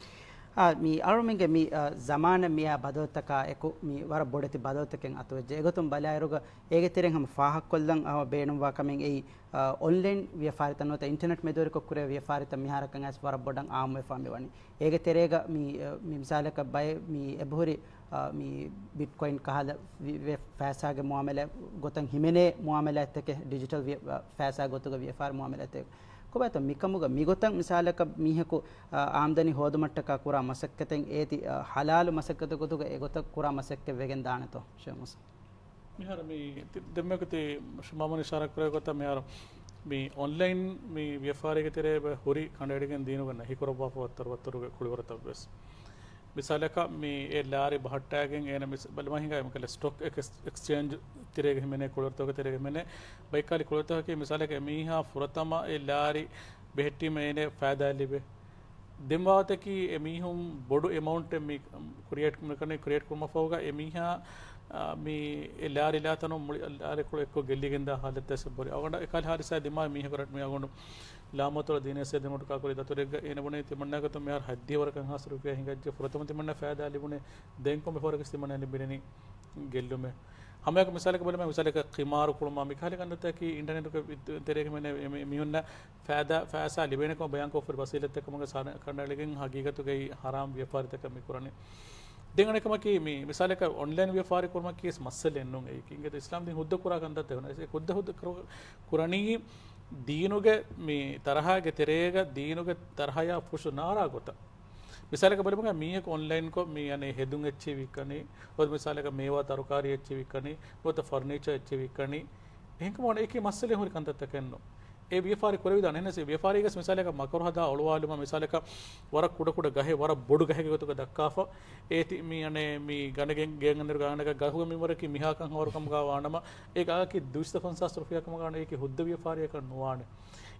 އާ، މި އަޅުމެންގެ މި، އާ، ޒަމާނަށް މިއާ ބަދަލުތަކާ އެކު މި ވަރަށް ބޮޑެތި ބަދަލުތަކެއް އަތުވެއްޖެ. އެގޮތުން ބަލާއިރުގަ އޭގެ ތެރެއިން ހަމަ ފާހަގަކޮށްލަން ހަމަ ބޭނުންވާ ކަމެއް އެއީ، އާ، އޮންލައިން ވިޔަފާރިތައް ނުވަތަ އިންޓަރނެޓް މެދުވެރިކޮށް ކުރެވޭ ވިޔަފާރިތައް މިހާރަކަށް އައިސް ވަރަށް ބޮޑަށް އާއްމުވެފާ މިވަނީ. އޭގެ ތެރޭގަ މި، އާ، މި މިސާލަކަށް ބައެއް މި އެބަހުރި، އާ، މި ބިޓްކޮއިން ކަހަލަ ވި-، ވެ-، ފައިސާގެ މުއާމަލާތް ގޮތަށް ހިމެނޭ މުއާމަލާތްތަކެއް ޑިޖިޓަލް ވި-، އާ، ފައިސާ ގޮތުގަ ވިޔަފާރި މުއާމަލާތްތަކެއް. ކޮބާތޯ މިކަމުގަ މިގޮތަށް މިސާލަކަށް މީހަކު، އާ، އާމްދަނީ ހޯދުމަށްޓަކާ ކުރާ މަސައްކަތެއް އޭތި، އާ، ހަލާލު މަސައްކަތެއް ގޮތުގަ އެގޮތަށް ކުރާ މަސައްކަތް ވެގެން ދާނެތޯ؟ ޝޭޚް މުސް. މިހާރު މި ތި-، ދެންމެ ތި ޝުމާމުން އިޝާރާތް ކުރެއްވި ގޮތަށް މިހާރު މި އޮންލައިން މި ވިޔަފާރީގެ ތެރޭ އެބަ ހުރި ކަނޑައެޅިގެން ދީނުގަ ނަހީ ކުރައްވާފަ ވައްތަރު ވައްތަރުގެ ކުޅިވަރުތައް ވެސް. މިސާލަކަށް މި އެ ލާރި ބަހައްޓާގެން އޭނަ މިސް-، ބަލަމާ ހިނގާ މިކަލަ ސްޓޮކް އެކްސް-، އެކްސްޗޭންޖް ތެރޭގަ ހިމެނޭ ކުޅިވަރުތަކުގެ ތެރޭގަ ހިމެނޭ ބައިކާލި ކުޅިވަރުތަކަކީ މިސާލަކަށް އެމީހާ ފުރަތަމަ އެ ލާރި ބެހެއްޓީމަ އޭނަ ފައިދާ ލިބޭ. ދެން ވާގޮތަކީ އެމީހުން ބޮޑު އެމައުންޓެއް މި ކްރިއޭޓް މިކަނީ ކްރިއޭޓް ކުރުމަށްފަހުގަ އެމީހާ، އާ، މި އެ ލާރި ލާތަނުން މުޅި ލާރިކޮޅު އެއްކޮށް ގެއްލިގެންދާ ހާލަތްތައް އެބަހުރި. އަޅުގަނޑަށް އެކަހަލަ ހާދިސާއެއް ދިމާވި މީހަކު ރައްޓެހި އަޅުގަނޑު ލާމަތޮޅަށް ދީނަސް ދެމޮޓު ކާކުރި ދަތުރެއްގަ އޭނަ ބުނޭ ތިމަންނާގެ ތު މިހާރު ހަތްދިހަ ވަރަކަށް ހާސް ރުފިޔާ ހިނގައްޖެ ފުރަތަމަ ތިމަންނާ ފައިދާ ލިބުނޭ ދެން ކޮންމެ ފަހަރަކަސް ތިމަންނާ ލިބިނީ ގެއްލުމެއް. ހަމައެކަނި މިސާލަކަށް ބަލަމާ މިސާލަކަށް ޤިމާރު ކުޅުމާ މިކަހަލަ ކަންތައްތަކީ އިންޓަރނެޓުގެ ތެރޭގަ ހިމެނޭ މި-، މި-، މީހުންނަށް ފައިދާ، ފައިސާ ލިބޭނެކަމަށް ބަޔާންކޮށްފައި ވަސީލަތްތައް ކަމުގަ ސާ-، ކަނޑައެޅިގެން ހަގީގަތުގައި ހަރާމް ވިޔަފާރިތަކަށް މި ކުރަނީ. ދެން އަނެއްކަމަކީ މި މިސާލަކަށް އޮންލައިން ވިޔަފާރި ކުރުމަކީ ވެސް މައްސަލައެއް ނޫން. އެއީ ކިންގެތަ އިސްލާމް ދީން ހުއްދަ ކުރާ ކަންތައްތައް ހުންނަ. އެ ހުއްދަ ހުއްދަ ކުރު-، ކުރަނީ ދީނުގެ މި ތަރަހާގެ ތެރޭގަ ދީނުގެ ތަރަހަޔާ ފުށު ނާރާ ގޮތަށް. މިސާލަކަށް ބަލަމުގަ މީހަކު އޮންލައިންކޮށް މި އަނެއް ހެދުން އެއްޗެއް ވިއްކަނީ، ނުވަތަ މިސާލަކަށް މޭވާ ތަރުކާރީ އެއްޗެއް ވިއްކަނީ، ނުވަތަ ފަރުނީޗާ އެއްޗެއް ވިއްކަނީ. އެހެންކަމުން އެކި މައްސަލައެއް ހުރި ކަންތައްތަކެއް ނޫން. އެ ވިޔަފާރި ކުރެވިދާނެ. އެހެނަސް ވިޔަފާރީގަސް މިސާލަކަށް މަކަރު ހަދާ އޮޅުވާލުމަށް މިސާލަކަށް ވަރަށް ކުޑަކުޑަ ގަހެއް، ވަރަށް ބޮޑު ގަހެއްގެ ގޮތުގަ ދައްކާފަ. އޭތި މި އަނެއް މި ގަނެގެން ގޭގަންނައިރު ގާނަގަ ގަހުގެ މިންވަރަކީ މިހާކަން ހަވަރު ކަމުގަ ވާނަމަ، އޭ ގަހަކީ ދުއިސައްތަ ފަންސާސް ރުފިޔާ ކަމުގަ ވާނަމަ އޭކި ހުއްދަ ވިޔަފާރިއަކަށް ނުވާނެ.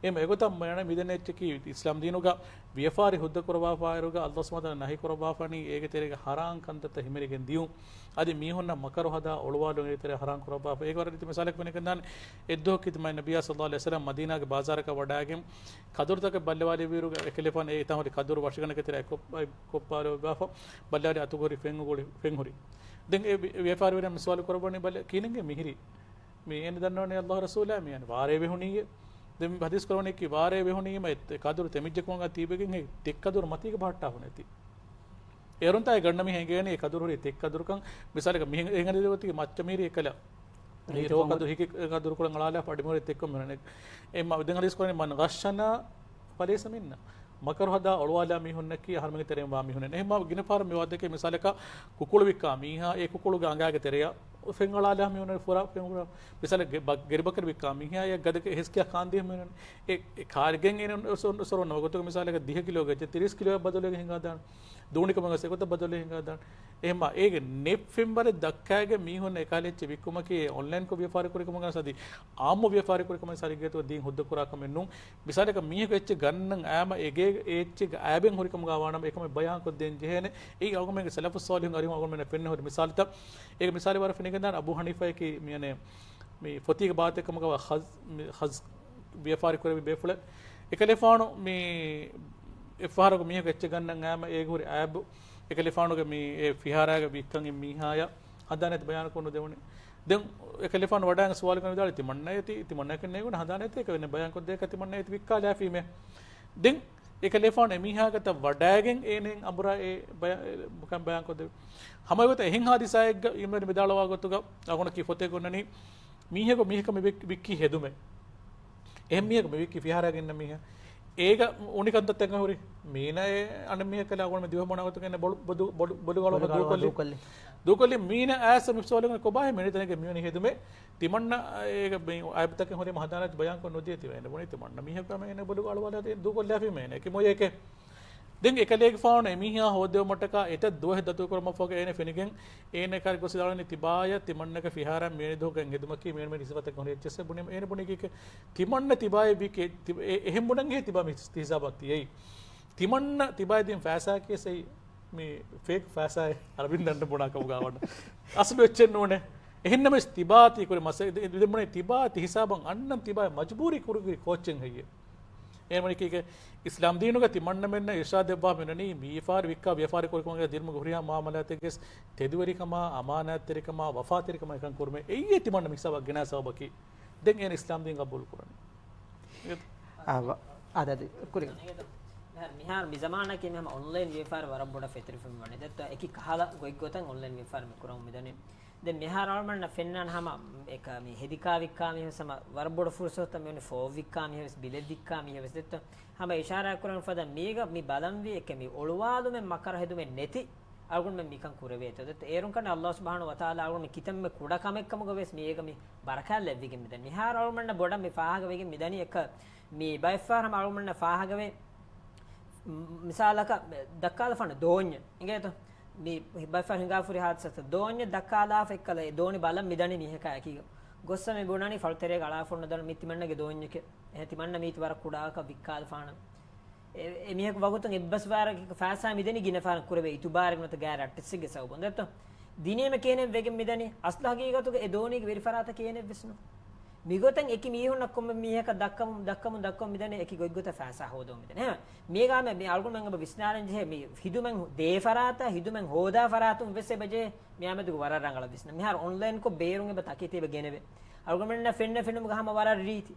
އެހެން އެގޮތަށް މި އަނެއް މިދެންނެ އެއްޗަކީ އިސްލާމް ދީނުގަ ވިޔަފާރި ހުއްދަ ކުރައްވާފާއިރުގަ އައްލާހު ސުބްޙާނަހު ވަތަޢާލާ ނަހީ ކުރައްވާފާނީ އޭގެ ތެރޭގަ ހަރާން ކަންތައްތައް ހިމެނިގެން ދިޔުން. އަދި މީހުންނަށް މަކަރު ހަދާ އޮޅުވާލުން އޭގެ ތެރޭ ހަރާން ކުރައްވާފަ. އޭގެ ވަރަށް ރީތި މިސާލެއް ފެނިގެންދާނެ. އެއްދުވަހަކީ ތިމާ ނަބިއްޔާ ޞައްލައްލާހު ޢަލައިހި ވަސައްލަމް މަދީނާގެ ބާޒާރަކަށް ވަޑާގެން ކަދުރުތަކެއް ބައްލަވާލެއްވިއިރު އެކަލޭފާނު އެ ތަން ހުރި ކަދުރު ވަށިގަނޑެއްގެ ތެރެއަށް ކޮށް-، ކޮށްޕާލެވިފަ ބައްލަވާލި އަތުގަ ހުރި ފެން އުގުޅި ފެން ހުރި. ދެން އެ ވި-، ވިޔަފާރިވެރިން މި ސުވާލު ކުރައްވަނީ ބަލަ، ކިހިނެއްގެ މިހިރީ؟ މި އޭނަ ދަންނަވަނީ އައްލާހު ރަސޫލާ މި އަނެއް ވާރޭ ވެހުނީއޭ. ދެން ހަދީސް ކުރައްވަނީ ކީ ވާރޭ ވެހުނީމަ އެ ކަދުރު ތެމިއްޖެ ކުމަގަ ތީބެގެން އެ ތެއް ކަދުރު މަތީގަ ބަހައްޓާ ހުނެތީ. އޭރުންތާ އެ ގަންނަ މީހާ އެނގޭނީ އެ ކަދުރު ހުރީ ތެއް ކަދުރުކަން. މިސާލަކަށް މިހެން އެހެން ހަދީސް ގޮތަކީ މައްޗަށް މިހިރީ އެކަލަ. އެ ރޯ ކަދު ހިކި ކަދުރު ކުޅަން އަޅާލާފަ އަޑިމުހުރި ތެއްކޮށް މިހުނެ. އެ މަ-، ދެން ހަދީސް ކުރަނީ މަން ޣައްޝަނާ ފަލައިސަ މިންނާ. މަކަރު ހަދާ އޮޅުވާލާ މީހުންނަކީ އަހަރުމެންގެ ތެރެއިން ވާ މީހުންނެއް. އެހެންމާ ގިނަ ފަހަރަށް މި ވާދަކެ މިސާލަކަށް ކުކުޅު ވިއްކާ މީހާ އެ ކުކުޅުގެ އަނގާގެ ތެރެއަށް ފެން އަޅާލާ މީހުންނެއް ފުރާ ފެން ފުރާ. މިސާލަށް ގެ-، ބަ-، ގެރިބަކަރި ވިއްކާ މީހާ އެ ގަދަގެ ހެސްކިޔާ ކާންދިޔަ މީހުން. އެ، އެ ކާރިގެން އޭނަ އޮސޮ-، އޮސޮރުން ވަގުތުގެ މިސާލަކަށް ދިހަ ކިލޯގެ އެއްޗެއް ތިރީސް ކިލޯއަށް ބަދަލުވެގެން ހިނގާދާނެ. ދޫނިކަމަށް ވެސް އެގޮތަށް ބަދަލުވެ ހިނގާދާނެ. އެހެންމާ އޭގެ ނެތް ފެންވަރެއް ދައްކާގެން މީހުން އެކަހަލަ އެއްޗެއް ވިއްކުމަކީ އޮންލައިންކޮށް ވިޔަފާރި ކުރިކަމުގަ ސަދި އާއްމު ވިޔަފާރި ކުރިކަމަށް ސަރިގޭތު ދީން ހުއްދަ ކުރާ ކަމެއް ނޫން. މިސާލަކަށް މީހަކު އެއްޗެއް ގަންނަން އައިމަ އެގޭ އެ އެއްޗެއްގެ އައިބެއް ހުރިކަމުގަ ވާނަމަ އެކަމެއް ބަޔާންކޮށްދޭން ޖެހޭނެ. އެއީ އަޅުގަނޑުމެންގެ ސަލަފުއް ޞާލިޙުން އަރިހުން އަޅުގަނޑުމެންނަށް ފެންނަ ހުރި މިސާލުތައް. އޭގެ މިސާލެއް ވަރަށް ފެނިގެންދާނެ އަބޫ ޙަނީފާއަކީ މިއަނެއް މި ފޮތީގެ ބާތެއް ކަމުގަ ވާ ޚަޒް، މި ޚަޒް ވިޔަފާރި ކުރެވި ބޭފުޅެއް. އެކަލޭފާނު މި އެއްފަހަރަކު މީހަކު އެއްޗެއް ގަންނަން އައިމަ އޭގެ ހުރި އައިބު އެކަލޭފާނުގެ މި އެ ފިހާރާގަ ވިއްކަން އިން މީހާޔަށް ހަނދާނެތި ބަޔާންކޮށް ނުދެވުނީ. ދެން އެކަލޭފާނު ވަޑާގެން ސުވާލު ކަން ވިދާޅުވި ތިމަންނަ އޭތި، ތިމަންނައަކަށް ނޭނގުނެ ހަނދާނެތި އެކަން ބަޔާންކޮށްދޭކަށް ތިމަންނަ އޭތި ވިއްކާލާފީމޭ. ދެން އެކަލޭފާނު އެމީހާގަތަށް ވަޑާގެން އޭނައަށް އަނބުރާ އެ ބަޔާ-، ކަން ބަޔާންކޮށްދެވި. ހަމައެގޮތަށް އެހެން ހާދިސާއެއްގަ އިމްރާން ވިދާޅުވާ ގޮތުގަ އަޅުގަނޑަކީ ފޮތެއް އޮންނަނީ މީހަކު މީހަކަށް މި ވިއް-، ވިއްކީ ހެދުމެއް. އެހެން މީހަކު މި ވިއްކީ ފިހާރައިގެންނަ މީހާ. އޭގަ އުނި ކަންތައްތައް ހުރި. މީނަ އެ އަނެއް މީހަކަށް އަޅުގަނޑު މި ދިވެހި ބުނާ ގޮތުގަ އެންމެ ބޮޑު، ބޮޑު، ބޮޑު، ބޮޑު ގަޅު ބޮޑު ގަޅު ދޫކޮށްލި. ދޫކޮށްލި. ދޫކޮށްލި މީނަ އައިސް މި ސުވާލުގަ ކޮބާހޭ މިނިތަނެއްގަ މިވަނީ ހެދުމެއް. ތިމަންނަ އޭގަ މި އައިބުތަކެއް ހުރީމަ ހަނދާނެތި ބަޔާންކޮށް ނުދިޔަ ތި އޭނަ ބުނީ ތިމަންނަ މީހަކު އެންމެ ބޮޑު ގަޅު ވާލާ ދޫކޮށްލާފީމޭ އޭނަ އެކި މޮޔަކެއް. ދެން އެކަލޭގެފާނު އެމީހާ ހޯއްދެވުމަށްޓަކާ އެތައް ދުވަހެއް ދަތުރުކުރުމަށްފަހުގަ އޭނަ ފެނިގެން އޭނަ ކާރި ގޮސް ވިދާޅުވަނީ ތިބާޔަށް ތިމަންނަގެ ފިހާރައިން މިވެނި ދުވަހުގަ އެނގެދުމަކީ މިވެނި މި ސިފަތަކުން ހުރި އެއްޗެއްސެއް ބުނީމަ އޭނަ ބުނީ ކީކޭ؟ ތިމަންނަ ތިބާޔަށް ވީ ކޭ؟ ތި-، އެ-، އެހެން ބުނަން އެހެން ތިބާ މި ހިސާބަށް ތިޔައީ. ތިމަންނަ ތިބާޔަށް ދިން ފައިސާއަކީ އެއީ މި ފޭކް ފައިސާއެއް އަރަބިން ދަނޑު ބުނާ ކަމުގަ ވަން. އަސްލު އެއްޗެއް ނޫނޭ. އެހެންނަމަވެސް ތިބާ ތި ކުރި މަސަ-، ދެ-، ދެ-، ދެ-، ބުނީ ތިބާ ތި ހިސާބަށް އަންނަން ތިބާ މަޖުބޫރީ ކުރުގި ކޯޗެއް ހެއްޔޭ؟ އޭނަ ވަނީ ކީކޭ؟ އިސްލާމް ދީނުގަ ތިމަންނަމެންނަށް އިރްޝާދް ދެއްވާ މިނަނީ ވިޔަފާރި ވިއްކާ ވިޔަފާރި ކުރިކަމުގެ ދިރުމުގެ ހުރިހާ މުއާމަލާތެއްގެ ތެދުވެރިކަމާ، އަމާނާތްތެރިކަމާ، ވަފާތެރިކަމާ އެކަން ކުރުމެއް. އެއީ ތިމަންނަ މި ހިސާބަށް ގެނާ ސަބަބަކީ. ދެން އޭނަ އިސްލާމް ދީން ގަބޫލު ކުރަނީ. އާ، ވަ-، އާދެ، އާދެ، ކުރި. މިހާރު، މިހާރު މި ޒަމާނަކީ މި ހަމަ އޮންލައިން ވިޔަފާރި ވަރަށް ބޮޑަށް ފެތުރިފައި ވަނީ. ދެއްތޯ އެކި ކަހަލަ ގޮތްގޮތަށް އޮންލައިން ވިޔަފާރި މި ކުރަމުން މިދަނީ. ދެން މިހާރު އަޅުމެންނަށް ފެންނާނެ ހަމަ އެކަ މި ހެދިކާ ވިއްކާ މީހެއް ވެސް ހަމަ ވަރަށް ބޮޑު ފުރުސަތުތައް މިވަނީ ފޯ ވިއްކާ މީހެއް ވެސް ބިލެއް ވިއްކާ މީހެއް ވެސް ދެއްތޯ. ހަމަ އިޝާރާތް ކުރަން ފަދަ މީގަ މި ބަލަންވީ އެކެ މި އޮޅުވާލުމެއް މަކަރު ހެދުމެއް ނެތި އަޅުގަނޑުމެން މިކަން ކުރެވޭތޯ. ދެއްތޯ އޭރުން ކަން ﷲ ސުބްޙާނަހޫ ވަތަޢާލާ އަޅުގަނޑު ކިތަންމެ ކުޑަ ކަމެއް ކަމުގަ ވެސް މީގަ މި ބަރަކާތް ލެއްވިގެން މިދަނީ. މިހާރު އަޅުގަނޑަށް ބޮޑަށް މި ފާހަގަ ވެގެން މިދަނީ އެކަ މި ބައެއްފަހަރު ހަމަ އަޅުގަނޑަށް ފާހަގަވޭ. މި-، މިސާލަކަށް ދައްކާލަފާނެ ދޯންޏެއް އިނގޭތޯ؟ މި ބައެއްފަހަރު ހިނގާފުރި ހާދިސާތައް ދޯންޏެއް ދައްކާލާފަ އެއްކަލަ އެ ދޯނި ބަލަން މިދަނީ މީހަކާ އެކީގަ. ގޮއްސަ މި ބުނަނީ ފަޅު ތެރޭގަ އަޅާފަ ނުދަން މި ތިމަންނަގެ ދޯންޏެކޭ. އެހެން ތިމަންނަ މީތި ވަރަށް ކުޑައަކަށް ވިއްކާލަފާނަން. އެ، އެ މީހަކު ވަގުތުން އެއްބަސްވާރަކަށް ފައިސާ މިދެނީ ގިނަ ފަހަރަށް ކުރެވޭ އިތުބާރެއް ނުވަތަ ގާތް ރައްޓެއްސެއްގެ ސަބަބުން ދެއްތޯ. ދިނީމަ ކިހިނެއް ވެގެން މިދަނީ؟ އަސްލު ހަގީގަތުގަ އެ ދޯނީގެ ވެރިފަރާތަކީ އޭނެއްވެސް ނޫން. މިގޮތަށް އެކި މީހުންނަށް ކޮންމެ މީހަކަށް ދައްކަމުން، ދައްކަމުން، ދައްކަމުން މިދަނީ އެކި ގޮތްގޮތަށް ފައިސާ ހޯދަމުން މިދަނީ. އެހެން މީގަ މި، މި އަޅުގަނޑުމެން އެބަ ވިސްނާލަން ޖެހޭ މި ހިދުމަތް ދޭ ފަރާތަށް، ހިދުމަތް ހޯދާ ފަރާތުން ވެސް އެބަ ޖެހޭ މިއާމެދުގެ ވަރަށް ރަނގަޅަށް ވިސްނާ. މިހާރު އޮންލައިންކޮށް ބޭރުން އެބަ ތަކެތި އެބަ ގެނެވޭ. އަޅުގަނޑުމެންނަށް ފެންނަ ފެނުމުގަ ހަމަ ވަރަށް ރީތި.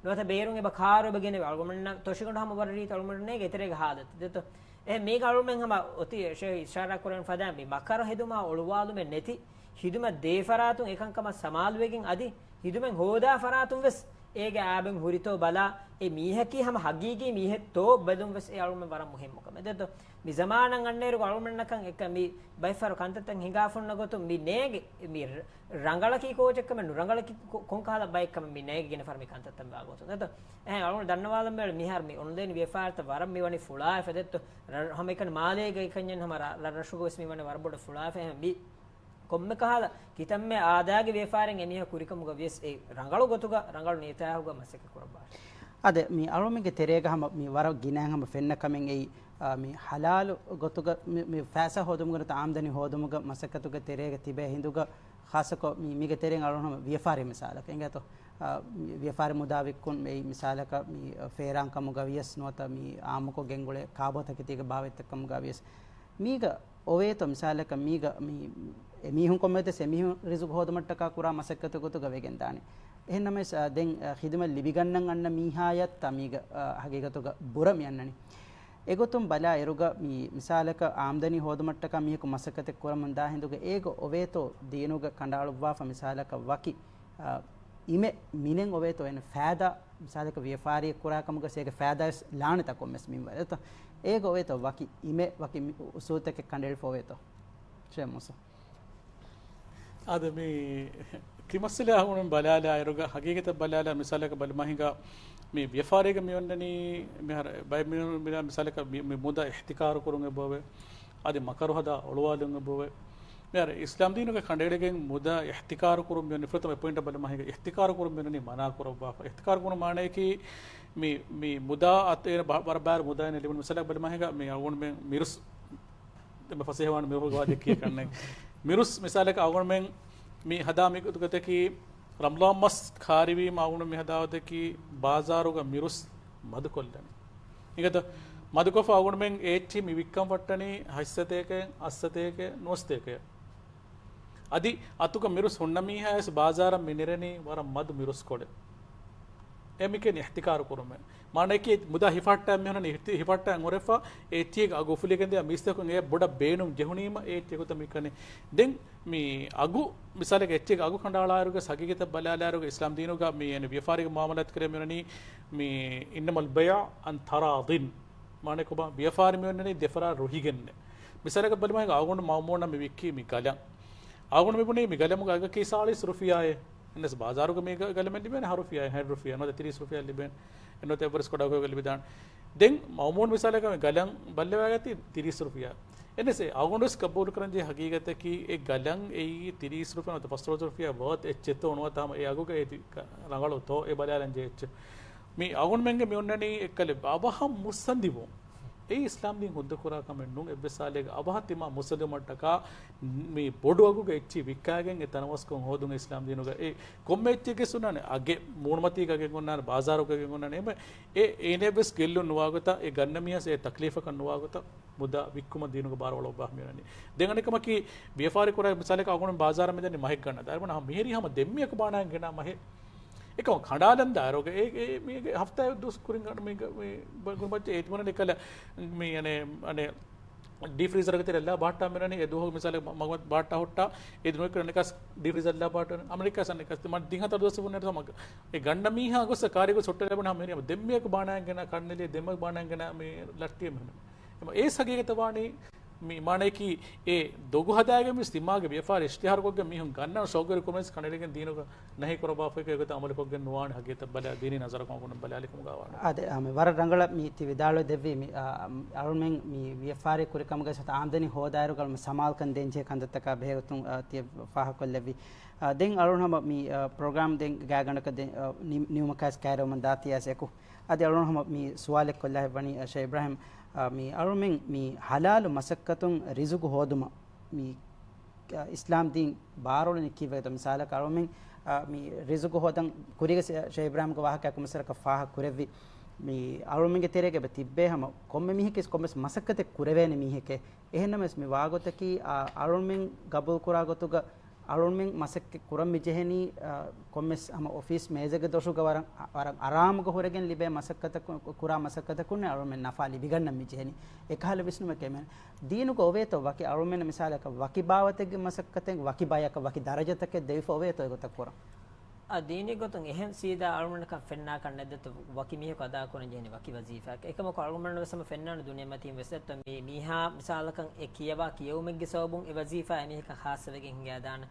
ނުވަތަ ބޭރުން އެބަ ކާރު އެބަ ގެނެވޭ. އަޅުގަނޑުމެންނަށް ތޮށިގަނޑު ހަމަ ވަރަށް ރީތި. އަޅުގަނޑުމެންނަށް ނޭނގޭ އެތެރޭގަ ހާލަތު. ދެއްތޯ. އެ މީގަ އަޅުމެން ހަމަ އޮތީ އިޝާރާ ކުރަން ފަދަ މި މަކަރު ހެދުމާ އޮޅުވާލުމެއް ނެތި، ހިދުމަތް ދޭ ފަރާތުން އެކަންކަމަށް ސަމާލުވެގެން އަދި ހިދުމަތް ހޯދާ ފަރާތުން ވެސް އޭގެ އާބެއް ހުރިތޯ ބަލާ، އެ މީހަކީ ހަމަ ހަގީގީ މީހެއްތޯ ބެލުން ވެސް އެ އަޅުމެން ވަރަށް މުހިއްމު ކަމެއް. ދެއްތޯ. މި ޒަމާނަށް އަންނައިރު އަޅުމެންނަކަށް އެކަ މި ބައެއްފަހަރު ކަންތައްތައް ހިނގާފަ އޮންނަ ގޮތުން މި ނޭނގެ މި ރަނގަޅަކީ ކޯޗެއްކަމެއް ނުރަނގަޅަކީ ކޮ-، ކޮންކަހަލަ ބައެއްކަމެއް މި ނޭނގިގެން ފަރަ މި ކަންތައްތައް ވާގޮތުން. ދެއްތޯ. އެހެން އަޅުގަނޑު ދަންނަވާލަން ބޭނުން މިހާރު މި އޮންލައިން ވިޔަފާރިތައް ވަރަށް މިވަނީ ފުޅާވެފަ ދެއްތޯ. ރަ-، ހަމައެކަނި މާލޭގައި ކަންޏެއް ހަމަ ރަ-، ރަށް ރަށުގަ ވެސް މިވަނީ ވަރަށް ބޮޑަށް ފުޅާވެފަ. އެހެން މި ކޮންމެ ކަހަލަ ކިތަންމެ އާދައިގެ ވިޔަފާރިން އެމީހަކު ކުރިކަމުގަ ވިޔަސް އެ ރަނގަޅު ގޮތުގަ ރަނގަޅު ނިޔަތާހުގަ މަސައްކަތް ކުރައްވާށި. އާދެ، މި އަޅުމެންގެ ތެރޭގަ ހަމަ މި ވަރަށް ގިނައިން ހަމަ ފެންނަ ކަމެއް އެއީ، އާ، މި ހަލާލު ގޮތުގަ މި، މި ފައިސާ ހޯދުމުގެ ނުވަތަ އާމްދަނީ ހޯދުމުގެ މަސައްކަތުގެ ތެރޭގަ ތިބޭ ހިނދުގަ ޚާއްޞަކޮށް މި، މީގެ ތެރެއިން އަޅުން ހަމަ ވިޔަފާރި މިސާލަކަށް އިނގޭތޯ. އާ، މި ވިޔަފާރި މުދާ ވިއްކުން އެއީ މިސާލަކަށް މި ފޭރާން ކަމުގަ ވިޔަސް ނުވަތަ މި އާއްމުކޮށް ގެންގުޅޭ ކާބޯތަކެތީގެ ބާވަތްތައް ކަމުގަ ވިޔަސް މީގަ އޮވޭތޯ މިސާލަކަށް މީގަ މި އެމީހުން ކޮންމެވެސް އެމީހުން ރިޒުގު ހޯދުމަށްޓަކާ ކުރާ މަސައްކަތު ގޮތުގަ ވެގެން ދާނެ. އެހެންނަމަވެސް، އާ، ދެން، އާ، ޚިދުމަތް ލިބިގަންނަން އަންނަ މީހާޔަށްތަ މީގަ، އާ، ހަގީގަތުގަ ބުރަ މި އަންނަނީ. އެގޮތުން ބަލާ އިރުގަ މި މިސާލަކަށް އާމްދަނީ ހޯދުމަށްޓަކާ މީހަކު މަސައްކަތެއް ކުރަމުން ދާ ހިނދުގަ އޭގަ އޮވޭތޯ ދީނުގަ ކަނޑައަޅުއްވާފަ މިސާލަކަށް ވަކި، އާ، އިމެ މިނެން އޮވޭތޯ އޭނަ ފައިދާ މިސާލަކަށް ވިޔަފާރިއެއް ކުރާ ކަމުގަ އޭގެ ފައިދާވެސް ލާނެތާ ކޮންމެސް މިންވަރެއްތޯ. އޭގަ އޮވޭތޯ ވަކި އިމެ ވަކި މި އުސޫލުތަކެއް ކަނޑައެޅިފަ އޮވޭތޯ. ޝޭ މޫސަ. އާދެ، މި ތި މައްސަލަ އަހުން ބަލާލާ އިރުގަ ހަގީގަތަށް ބަލާލާ މިސާލަކަށް ބަލުމާ ހިނގާ މި ވިޔަފާރީގަ މި އޮންނަނީ މިހާރު ބައެއް މި، މި މިސާލަކަށް މި، މި މުދާ އިހްތިކާރު ކުރުން އެބައޮވޭ. އަދި މަކަރު ހަދާ އޮޅުވާލުން އެބައޮވޭ. މިހާރު އިސްލާމް ދީނުގެ ކަނޑައެޅިގެން މުދާ އިހްތިކާރު ކުރުން މި އޮންނަނީ ފުރަތަމަ އެ ޕޮއިންޓަށް ބަލުމާ ހިނގާ އިހްތިކާރު ކުރުން މި އޮންނަނީ މަނާ ކުރައްވާފަ. އިހްތިކާރު ކުރުން މާނަޔަކީ މި، މި މުދާ އަތު އޭނަ ބަ-، ވަރަށް ބާރު މުދާ އޭނަ ލިބުނު މިސާލަކަށް ބަލުމާ ހިނގާ މި އަޅުގަނޑުމެން މިރުސް ދެން ފަސޭހަވާން މިރުހުގެ ވާދެއް ކިޔަކަންނެ. މިރުސް މިސާލަކަށް އަޅުގަނޑުމެން މި ހަދާ މި ގޮތަކީ ރަމަޟާން މަސް ކާރިވީމަ އަޅުގަނޑު މި ހަދާ ގޮތަކީ ބާޒާރުގަ މިރުސް މަދުކޮށްލަނީ. އިނގޭތަ؟ މަދުކޮށްފަ އަޅުގަނޑުމެން އޭއްޗި މި ވިއްކަން ވައްޓަނީ ހަތްސަތޭކައެއް، އަށްސަތޭކައެއް، ނުވަސަތޭކައެއް. އަދި އަތުގަ މިރުސް ހުންނަ މީހާ ވެސް ބާޒާރަށް މި ނެރެނީ ވަރަށް މަދު މިރުސްކޮޅެއް. އެ މިކަން އިޙްތިކާރު ކުރުމެއް. މާނައަކީ މުދާ ހިފަހައްޓާ މިހުންނަނީ ހިފަ-، ހިފަހައްޓާ އޮރެފަ އޭއްޗިއެއްގެ އަގު އުފުލިގެން ދިޔަ މީސްތަކުން އެ ބޮޑަށް ބޭނުން ޖެހުނީމަ އޭއްޗި ގޮތަށް މިކަނީ. ދެން މި އަގު މިސާލެއް އެއްޗެއް އަގު ކަނޑައަޅާއިރުގަ ހަގީގަތަށް ބަލާލާއިރުގަ އިސްލާމް ދީނުގަ މި ޔަނީ ވިޔަފާރީގެ މުއާމަލާތު ކުރޭ މިވަނީ މި إنما البيع عن تراض. މާނަ ކޮބާ؟ ވިޔަފާރި މިވަނީ ދެފަރާ ރުހިގެންނެ. މިސާލަކަށް ބަލިމައިގަ އަޅުގަނޑު މައުމޫނަށް މި ވިއްކީ މި ގަލަން. އަޅުގަނޑު މި ބުނީ މި ގަލަމުގަ އަގަކީ ސާޅީސް ރުފިޔާއެއް. އެންނެސް ބާޒާރުގަ މީގަ ގަލަމެއް ލިބޭނެ ހަ ރުފިޔާއެއް، ހަތް ރުފިޔާ، ނުވަތަ ތިރީސް ރުފިޔާ ލިބޭނެ. އެންނުވަތަ އެއްވަރެސް ކޮޑާކޮޅަކަށް ލިބިދާނެ. ދެން މައުމޫން މިސާލަކަށް މި ގަލަން ބައްލަވާގަތީ ތިރީސް ރުފިޔާ. އެންނެސް އަޅުގަނޑުވެސް ގަބޫލުކުރަންޖެހޭ ހަގީގަތަކީ އެ ގަލަން އެއީ ތިރީސް ރުފިޔާ ނުވަތަ ފަސްވަނަ ރުފިޔާ ވާތް އެއްޗެއްތޯ ނުވަތަ ހަމަ އެ އަގުގަ އޭތި ރަނގަޅުތޯ އެ ބަލާލަންޖެހޭ އެއްޗެއް. މި އަޅުގަނޑުމެންގެ މި އޮންނަނީ އެއްކަލެ އަވަހަށް މުއްސަނދިވުން. އެއީ އިސްލާމް ދީން ހުއްދަކުރާ ކަމެއް ނޫން. އެއްވެސް ހާލެއްގަ އަވަހަށް ތިމާ މުއްސަނދިވުމަށްޓަކާ މި ބޮޑު އަގުގަ އެއްޗި ވިއްކާގެން އެ ތަނަވަސްކޮށް ހޯދުން އިސްލާމް ދީނުގަ އެ ކޮންމެ އެއްޗެއްގެ ސުންނަނެ އަގެއް މޫނުމަތީގަ އަގެއް އޮންނާނެ، ބާޒާރުގަ އަގެއް އޮންނާނެ. އެ އޭނެއްވެސް ގެއްލުން ނުވާގޮތަށް އެ ގަންނަ މީހަސް އެ ތަކްލީފަކަށް ނުވާގޮތަށް މުދާ ވިއްކުމަށް ދީނުގެ ބާރު އަޅުއްވާ މިއޮންނަނީ. ދެން އަނެއްކަމަކީ، ވިޔަފާރި ކުރާ މިސާލަކަށް އަޅުގަނޑު ބާޒާރަށް މިދަނީ މަހެއް ގަންނަ. ދާއިރު ވަނަ މިހިރީ ހަމަ ދެންމެއަކު ބާނާން ގެނާ މަހެއް. އެކަމަކު ކަނޑާލަން ދާއިރުގަ އެ، އެ، މީގެ ހަފްތާއެއް ދުވަސް ކުރިން ގަނޑު މީގެ މި ގުރުބައްޗެ އޭތި މަނަ އެކަލަ މި އަނެ، އަނެ ޑީޕް ފްރީޒަރގެ ތެރެ އަލާ ބާހައްޓާ މިރަނީ އެ ދުވަހު މިސާލެއް މަ-، މަގުމަތް ބާހައްޓާ ހުއްޓާ އޭތި ނުވެ ކުރި ނިކަސް ޑީޕް ފްރީޒަރ އަލާ ބާހައްޓާ އަމެރިކާ ސަން ނިކަސް މަ ދިހަ ތަރު ދުވަސް ވުން އެރި ސަމަ އެ ގަންނަ މީހާ ގޮސް ކާރި ގޮސް ހުއްޓަލެ ބުނ ހަމަ މިރި ދެންމެއަކު ބާނާން ގެނާ ކަންނެލި ދެންމެއަކު ބާނާން ގެނާ މި ލައްޓި މިހުން. އެމަ އޭސް ހަގީގަތަށް ވާނީ މި މާނައަކީ، އެ ދޮގު ހަދާގެން ވެސް ތިމާގެ ވިޔަފާރި އިޝްތިހާރުކޮށްގެން މީހުން ގަންނަން ޝައުގުވެރިކުރުމަށް ވެސް ކަނޑައެޅިގެން ދީނުގަ ނަހީ ކުރައްވާފައި ގޮތަށް އަމަލުކޮށްގެން ނުވާނެ ހަގީގަތަށް ބަލާ، ދީނީ ނަޒަރަކުން އަޅުގަނޑު ބަލާލިކަމުގަ ވާނެ. އާދެ، އާ، މި ވަރަށް ރަނގަޅަށް މި ތި ވިދާޅުވެ ދެއްވީ މި، އާ، އަޅުމެން މި ވިޔަފާރި ކުރި ކަމުގަ ސަތަ އާމްދަނީ ހޯދާއިރު ގަޅުމެ ސަމާލުކަން ދޭންޖެހޭ ކަންތައްތަކާ ބެހޭގޮތުން، އާ، ތިޔަ ފާހަގަކޮށްލެއްވި. އާ، ދެން އަޅުން ހަމަ މި، އާ، ޕްރޮގްރާމް ދެން ގާތްގަނޑަކަށް ދެން، އާ، ނި-، ނިމުމަކާސް ކައިރިވަމުން ދާތީ އަސް އެކު. އަދި އަޅުން ހަމަ މި ސުވާލެއް ކޮށްލާ ހެއްވަނީ، ޝޭ އިބްރާހިމް، އާ، މި އަޅުމެން މި ހަލާލު މަސައްކަތުން ރިޒުގު ހޯދުމަށް މި، އާ، އިސްލާމް ދީން ބާރުޅެނީ ކީއްވެގެންތޯ؟ މިސާލަކަށް އަޅުމެން، އާ، މި ރިޒުގު ހޯދަން ކުރީގަ ޝޭ އިބްރާހިމްގެ ވާހަކައަކު މަސަރަކަށް ފާހަގަ ކުރެއްވި. މި އަޅުމެންގެ ތެރޭގަ އެބަ ތިއްބޭ ހަމަ ކޮންމެ މީހެކެސް ކޮންމެސް މަސައްކަތެއް ކުރެވޭނެ މީހެކޭ. އެހެންނަމަވެސް މި ވާގޮތަކީ، އާ، އަޅުމެން ގަބޫލުކުރާ ގޮތުގަ އަޅުމެން މަސައްކަތް ކުރަން މިޖެހެނީ، އާ، ކޮންމެސް ހަމަ އޮފީސް މޭޒެއްގެ ދޮށުގަ ވަރަށް، ވަރަށް އަރާމުގަ ހުރެގެން ލިބޭ މަސައްކަތަކު، ކުރާ މަސައްކަތަކުންނޭ އަޅުމެން ނަފާ ލިބިގަންނަން މިޖެހެނީ. އެކަހަލަ ވިސްނުމެކޭ މެން. ދީނުގަ އޮވޭތޯ ވަކި އަޅުމެން މިސާލަކަށް ވަކި ބާވަތެއްގެ މަސައްކަތެއް ވަކި ބަޔަކަށް ވަކި ދަރަޖަތަކެއް ދެވިފަ އޮވޭތޯ އެގޮތަށް ކުރަން؟ އާ، ދީނީ ގޮތުން އެހެން ސީދާ އަޅުމެންނަކަށް ފެންނާކަށް ނެތް ދެއްތޯ ވަކި މީހަކު އަދާކުރަން ޖެހެނީ ވަކި ވަޒީފާއަކަށް. އެކަމަކު އަޅުގަނޑުމެންނަށް ވެސް ހަމަ ފެންނާނެ ދުނިޔެމަތީން ވެސް ދެއްތޯ މި މީހާ މިސާލަކަށް އެ ކިޔަވާ ކިޔެވުމެއްގެ ސަބަބުން އެ ވަޒީފާ އެމީހަކަށް ޚާއްޞަވެގެން ހިނގައިދާނެ.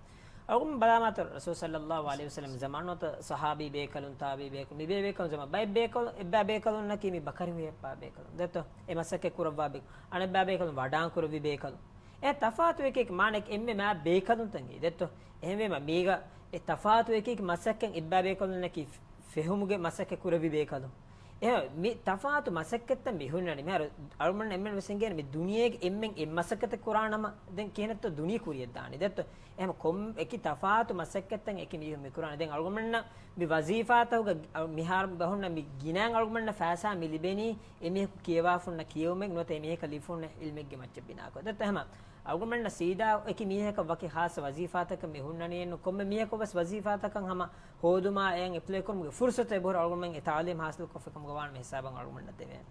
އަޅުގަނޑު ބަލާމާތޯ ރަސޫލު ޞައްލައްލާހު ޢަލައިހި ވަސައްލަމް ޒަމާނުގަ ޞަޙާބީ ބޭކަލުން، ތާބިޢީ ބޭކަލުން، މި ބޭ ބޭކަލުން ޒަމާން ބައެއް ބޭކަލުން، އެއްބާ ބޭކަލުންނަކީ މި ބަކަރި ހުއި ހެއްޕާ ބޭކަލުން ދެއްތޯ އެ މަސައްކަތް ކުރައްވާ ބޭކަލުން. އަނެއްބާ ބޭކަލުން ވަޑާން ކުރެއްވި ބޭކަލުން. އެ ތަފާތު އެކި އެކި މާނައަކީ އެންމެ މާ ބޭކަލުންތަކެއް ދެއްތޯ. އެހެންވީމަ މީގަ އެ ތަފާތު އެކި އެކި މަސައްކަތް އެއްބާ ބޭކަލުންނަކީ ފެ-، ފެހުމުގެ މަސައްކަތް ކުރެއްވި ބޭކަލުން. އެހެން މި ތަފާތު މަސައްކަތްތައް މި ހުންނަނީ. މިހާރު އަޅުމެން އެންމެން ވެސް އެނގޭނެ މި ދުނިޔޭގެ އެންމެން އެއް މަސައްކަތެއް ކުރާނަމަ ދެން ކިހިނެއްތޯ ދުނިޔެ ކުރިޔަށް ދާނީ ދެއްތޯ. އެހެން ކޮން އެކި ތަފާތު މަސައްކަތްތައް އެކި މީހުން މި ކުރާނެ. ދެން އަޅުގަނޑުމެންނަށް މި ވަޒީފާތަކުގަ މިހާރު ބަހުންނަށް މި ގިނައިން އަޅުގަނޑުމެންނަށް ފައިސާ މި ލިބެނީ އެމީހަކު ކިޔަވާފަ ހުންނަ ކިޔެވުމެއް ނުވަތަ އެމީހަކަށް ލިބިފަ ހުންނަ ޢިލްމެއްގެ މައްޗަށް ބިނާކޮށް. ދެއްތޯ ހަމަ އަޅުގަނޑުމެންނަށް ސީދާ އެކި މީހަކަށް ވަކި ޚާއްޞަ ވަޒީފާތަކެއް މި ހުންނަނީއެއްނު. ކޮންމެ މީހަކު ވެސް ވަޒީފާތަކަށް ހަމަ ހޯދުމާ އެއަށް އެޕްލައި ކުރުމުގެ ފުރުޞަތު އެބަހުރި އަޅުގަނޑުމެން އެ ތަޢުލީމް ޙާޞިލްކޮށްފަ ކަމުގަ ވާނަމަ ހިސާބަށް އަޅުގަނޑަށް ދެވޭނެ.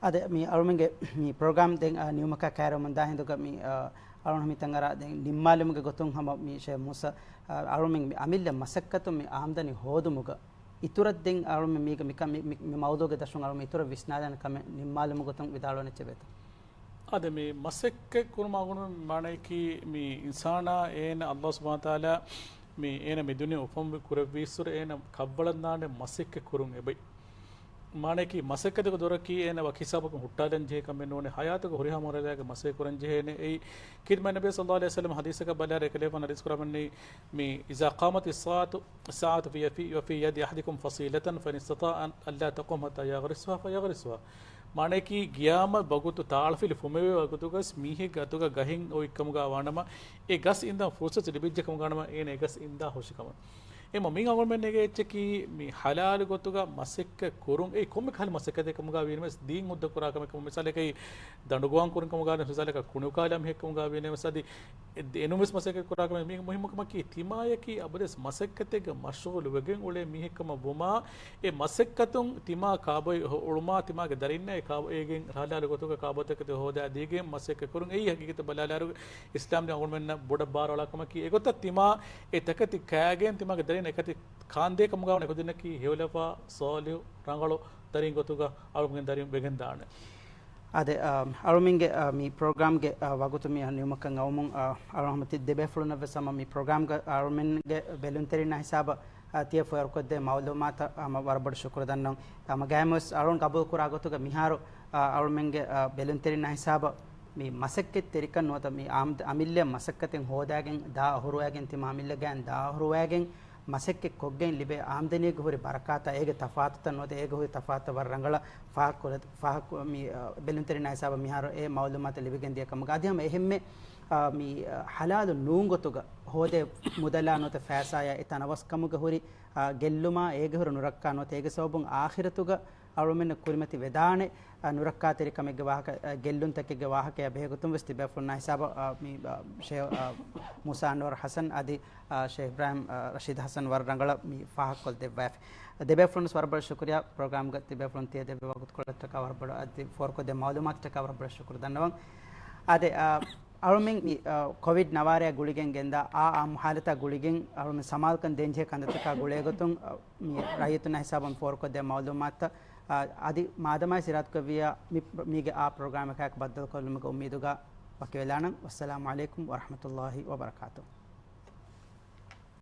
އާދެ، މި އަޅުމެންގެ މި ޕްރޮގްރާމް ދެން، އާ، ނިމުމަކާ ކައިރިވަމުން ދާ ހިނދުގަ މި، އާ، އަޅުން ހަމަ މިތަނގަރާ ދެން ނިންމާލުމުގެ ގޮތުން ހަމަ މި ޝޭ މޫސަ، އާ، އަޅުމެން މި އަމިއްލަ މަސައްކަތުން މި އާމްދަނީ ހޯދުމުގަ އިތުރަށް ދެން އަޅުމެން މީގަ މިކަ-، މި، މި، މި މައުޟޫގެ ދަށުން އަޅުމެން އިތުރަށް ވިސްނާލާނެ ކަމެއް ނިންމާލުމުގެ ގޮތުން ވިދާޅުވަން އެއްޗެއް ވޭތޯ؟ އާދެ، މި މަސައްކަތް ކުރުމާ ގުޅުން މާނައަކީ މި އިންސާނާ އޭނަ ﷲ ސުބްޙާނަހޫ ވަތަޢާލާ މި އޭނަ މި ދުނިޔެ އުފަންވި ކުރެއްވީއްސުރެ އޭނަ ކަށްވަޅަންދާނެ މަސައްކަތް ކުރުން އެބައި. މާނައަކީ މަސައްކަތުގެ ދޮރަކީ އޭނަ ވަކި ހިސާބަކުން ހުއްޓާލަން ޖެހޭ ކަމެއް ނޫނޭ. ޙަޔާތުގެ ހުރިހާ މަރުޙަލާގެ މަސައްކަތް ކުރަން ޖެހޭނެ. އެއީ ކީރިތި މާތް ނަބީ ޞައްލައްލާހު ޢަލައިހި ވަސައްލަމަ ޙަދީޘަކަށް ބަލާއިރު އެކަލޭގެފާނު ޙަދީޘް ކުރައްވަނީ މި إذا قامت الساعة، الساعة في، في، وفي يد أحدكم فصيلة فإن استطاع أن، ألا تقوم حتى يغرسها فيغرسها. މާނައަކީ ޤިޔާމަތް ވަގުތު ތާޅަފިލި ފުމެވޭ ވަގުތުގަސް މީހެއްގެ އަތުގަ ގަހެއް އޮތްކަމުގަ ވާނަމަ، އެ ގަސް އިންދަން ފުރުޞަތު ލިބިއްޖެ ކަމުގަ ވާނަމަ، އޭނަ އެ ގަސް އިންދާ ހުށި ކަމަށް. އެމަ މި އަޅުމެން ނެގޭ އެއްޗަކީ މި ޙަލާލު ގޮތުގަ މަސައްކަތް ކުރުން. އެއީ ކޮންމެ ކަހަލަ މަސައްކަތެއް ކަމުގަ ވީނަމަވެސް ދީން ހުއްދަ ކުރާ ކަމެއް ކަމުގަ މިސާލަކަށް ދަނޑުގޮވާން ކުރިން ކަމުގަ މިސާލަކަށް ކުނިއުކާލާ މީހެއް ކަމުގަ ވީނަމަވެސް އަދި އެ-، އެނޫންވެސް މަސައްކަތް ކުރާ ކަމެއް. މީގެ މުހިއްމު ކަމަކީ ތިމާޔަކީ އަބަދުވެސް މަސައްކަތެއްގަ މަޝްޣޫލު ވެގެން އުޅޭ މީހެއް ކަމަށް ވުމާ އެ މަސައްކަތުން ތިމާ ކާބޮއި އުޅުމާ ތިމާގެ ދަރިންނަށް އެ ކާބޮއިގެން ޙަލާލު ގޮތުގަ ކާބޯތަކެތި ހޯދާ ދީގެން މަސައްކަތް ކުރުން. އެއީ ހަގީގަތަށް ބަލާލާއިރު އިސްލާމް ދީން އަޅުގަނޑުމެންނަށް ބޮޑަށް ބާރުއަޅާ ކަމަކީ. އެގޮތަށް ތިމާ އެ ތަކެތި ކާގެން ތިމާގެ ދަރިން އެކަތި ކާންދޭ ކަމުގަ ވަން އެކުދިންނަކީ ހެޔޮލަފާ، ޞާލިޙު، ރަނގަޅު ދަރިން ގޮތުގަ އަޅުގަނޑުގެ ދަރިން ވެގެން ދާނެ. އާދެ، އަ، އަޅުމެންގެ، އަ، މި ޕްރޮގްރާމްގެ، އަ، ވަގުތު މި ނިމުމަކަށް އައުމުން، އަ، އަޅުގަނޑު ހަމަ ތި ދެބޭފުޅުންނަށް ވެސް ހަމަ މި ޕްރޮގްރާމްގަ އަޅުމެންގެ ބެލުންތެރިންނާ ހިސާބަށް، އަ، ތިޔަ ފޯރުކޮށްދޭ މައުލޫމާތަށް ހަމަ ވަރަށް ބޮޑަށް ޝުކުރު ދަންނަވަން. ހަމަ ގައިމުވެސް އަޅުން ގަބޫލު ކުރާ ގޮތުގަ މިހާރު، އަ، އަޅުމެންގެ، އަ، ބެލުންތެރިންނާ ހިސާބަށް މި މަސައްކަތްތެރިކަން ނުވަތަ މި އާމްދ-، އަމިއްލަ މަސައްކަތެއް ހޯދާގެން ދާ އަހުރުވާގެން ތިމާ އަމިއްލަ ގާތް ދާ އަހުރުވާގެން މަސައްކަތް ކޮށްގެން ލިބޭ އާމްދަނީގެ ހުރި ބަރަކާތާ އޭގެ ތަފާތުތައް ނުވަތަ އޭގެ ހުރި ތަފާތުތައް ވަރަށް ރަނގަޅަށް ފާހަގަކޮށް، ފާހަގަކޮށް، މި، އަ، ބެލުންތެރިންނާ ހިސާބަށް މިހާރު އެ މައުލޫމާތު ލިބިގެން ދިޔަ ކަމުގަ އަދި ހަމަ އެހެންމެ، އަ، މި، އަ، ޙަލާލު ނޫން ގޮތުގަ ހޯދޭ މުދަލާ ނުވަތަ ފައިސާޔާ އެ ތަނަވަސްކަމުގެ ހުރި، އަ، ގެއްލުމާ އޭގެ ހުރި ނުރައްކާ ނުވަތަ އޭގެ ސަބަބުން އާޚިރަތުގަ އަޅުމެންނަށް ކުރިމަތި ވެދާނެ، އަ، ނުރައްކާތެރިކަމެއްގެ ވާހަކަ، އަ، ގެއްލުންތަކެއްގެ ވާހަކަޔާ ބެހޭގޮތުން ވެސް ތިބޭފުޅުންނާ ހިސާބަށް، އަ، މި، އަ، ޝޭ-، އަ، މޫސާ އަންވަރު ޙަސަން އަދި، އަ، ޝޭހް އިބްރާހިމް، އަ، ރަޝީދު ޙަސަން ވަރަށް ރަނގަޅަށް މި ފާހަގަކޮށްދެއްވައިފި. ދެބޭފުޅުން ވަރަށް ބޮޑަށް ޝުކުރިއްޔާ ޕްރޮގްރާމްގަ ތިބޭފުޅުން ތިޔަ ދެއްވި ވަގުތުކޮޅަށްޓަކާ ވަރަށް ބޮޑަށް އަދި ފޯރުކޮށްދޭ މައުލޫމާތަށްޓަކާ ވަރަށް ބޮޑަށް ޝުކުރު ދަންނަވަން. އާދެ، އަ، އަޅުމެން މި، އަ، ކޮވިޑް ނަވާރަޔާ ގުޅިގެން ގެންދާ އާ އާއްމު ހާލަތާ ގުޅިގެން އަޅުމެން ސަމާލުކަން ދޭންޖެހޭ ކަންތައްތަކާ ގުޅޭގޮތުން، އަ، މި ރައްޔިތުންނާ ހިސާބަށް ފޯރުކޮށްދޭ މައުލޫމާތުތައް، އަ، އަދި މާދަމާ ސިރާތުކޮށްވިއްޔާ މި، މީގެ އާ ޕްރޮގްރާމަކާއެކު ބައްދަލުކޮށްލުމުގެ އުއްމީދުގަ ވަކިވެލާނަން. ވައްސަލާމު ޢަލައިކުމް ވަރަޙްމަތުﷲި ވަބަރަކާތުހު.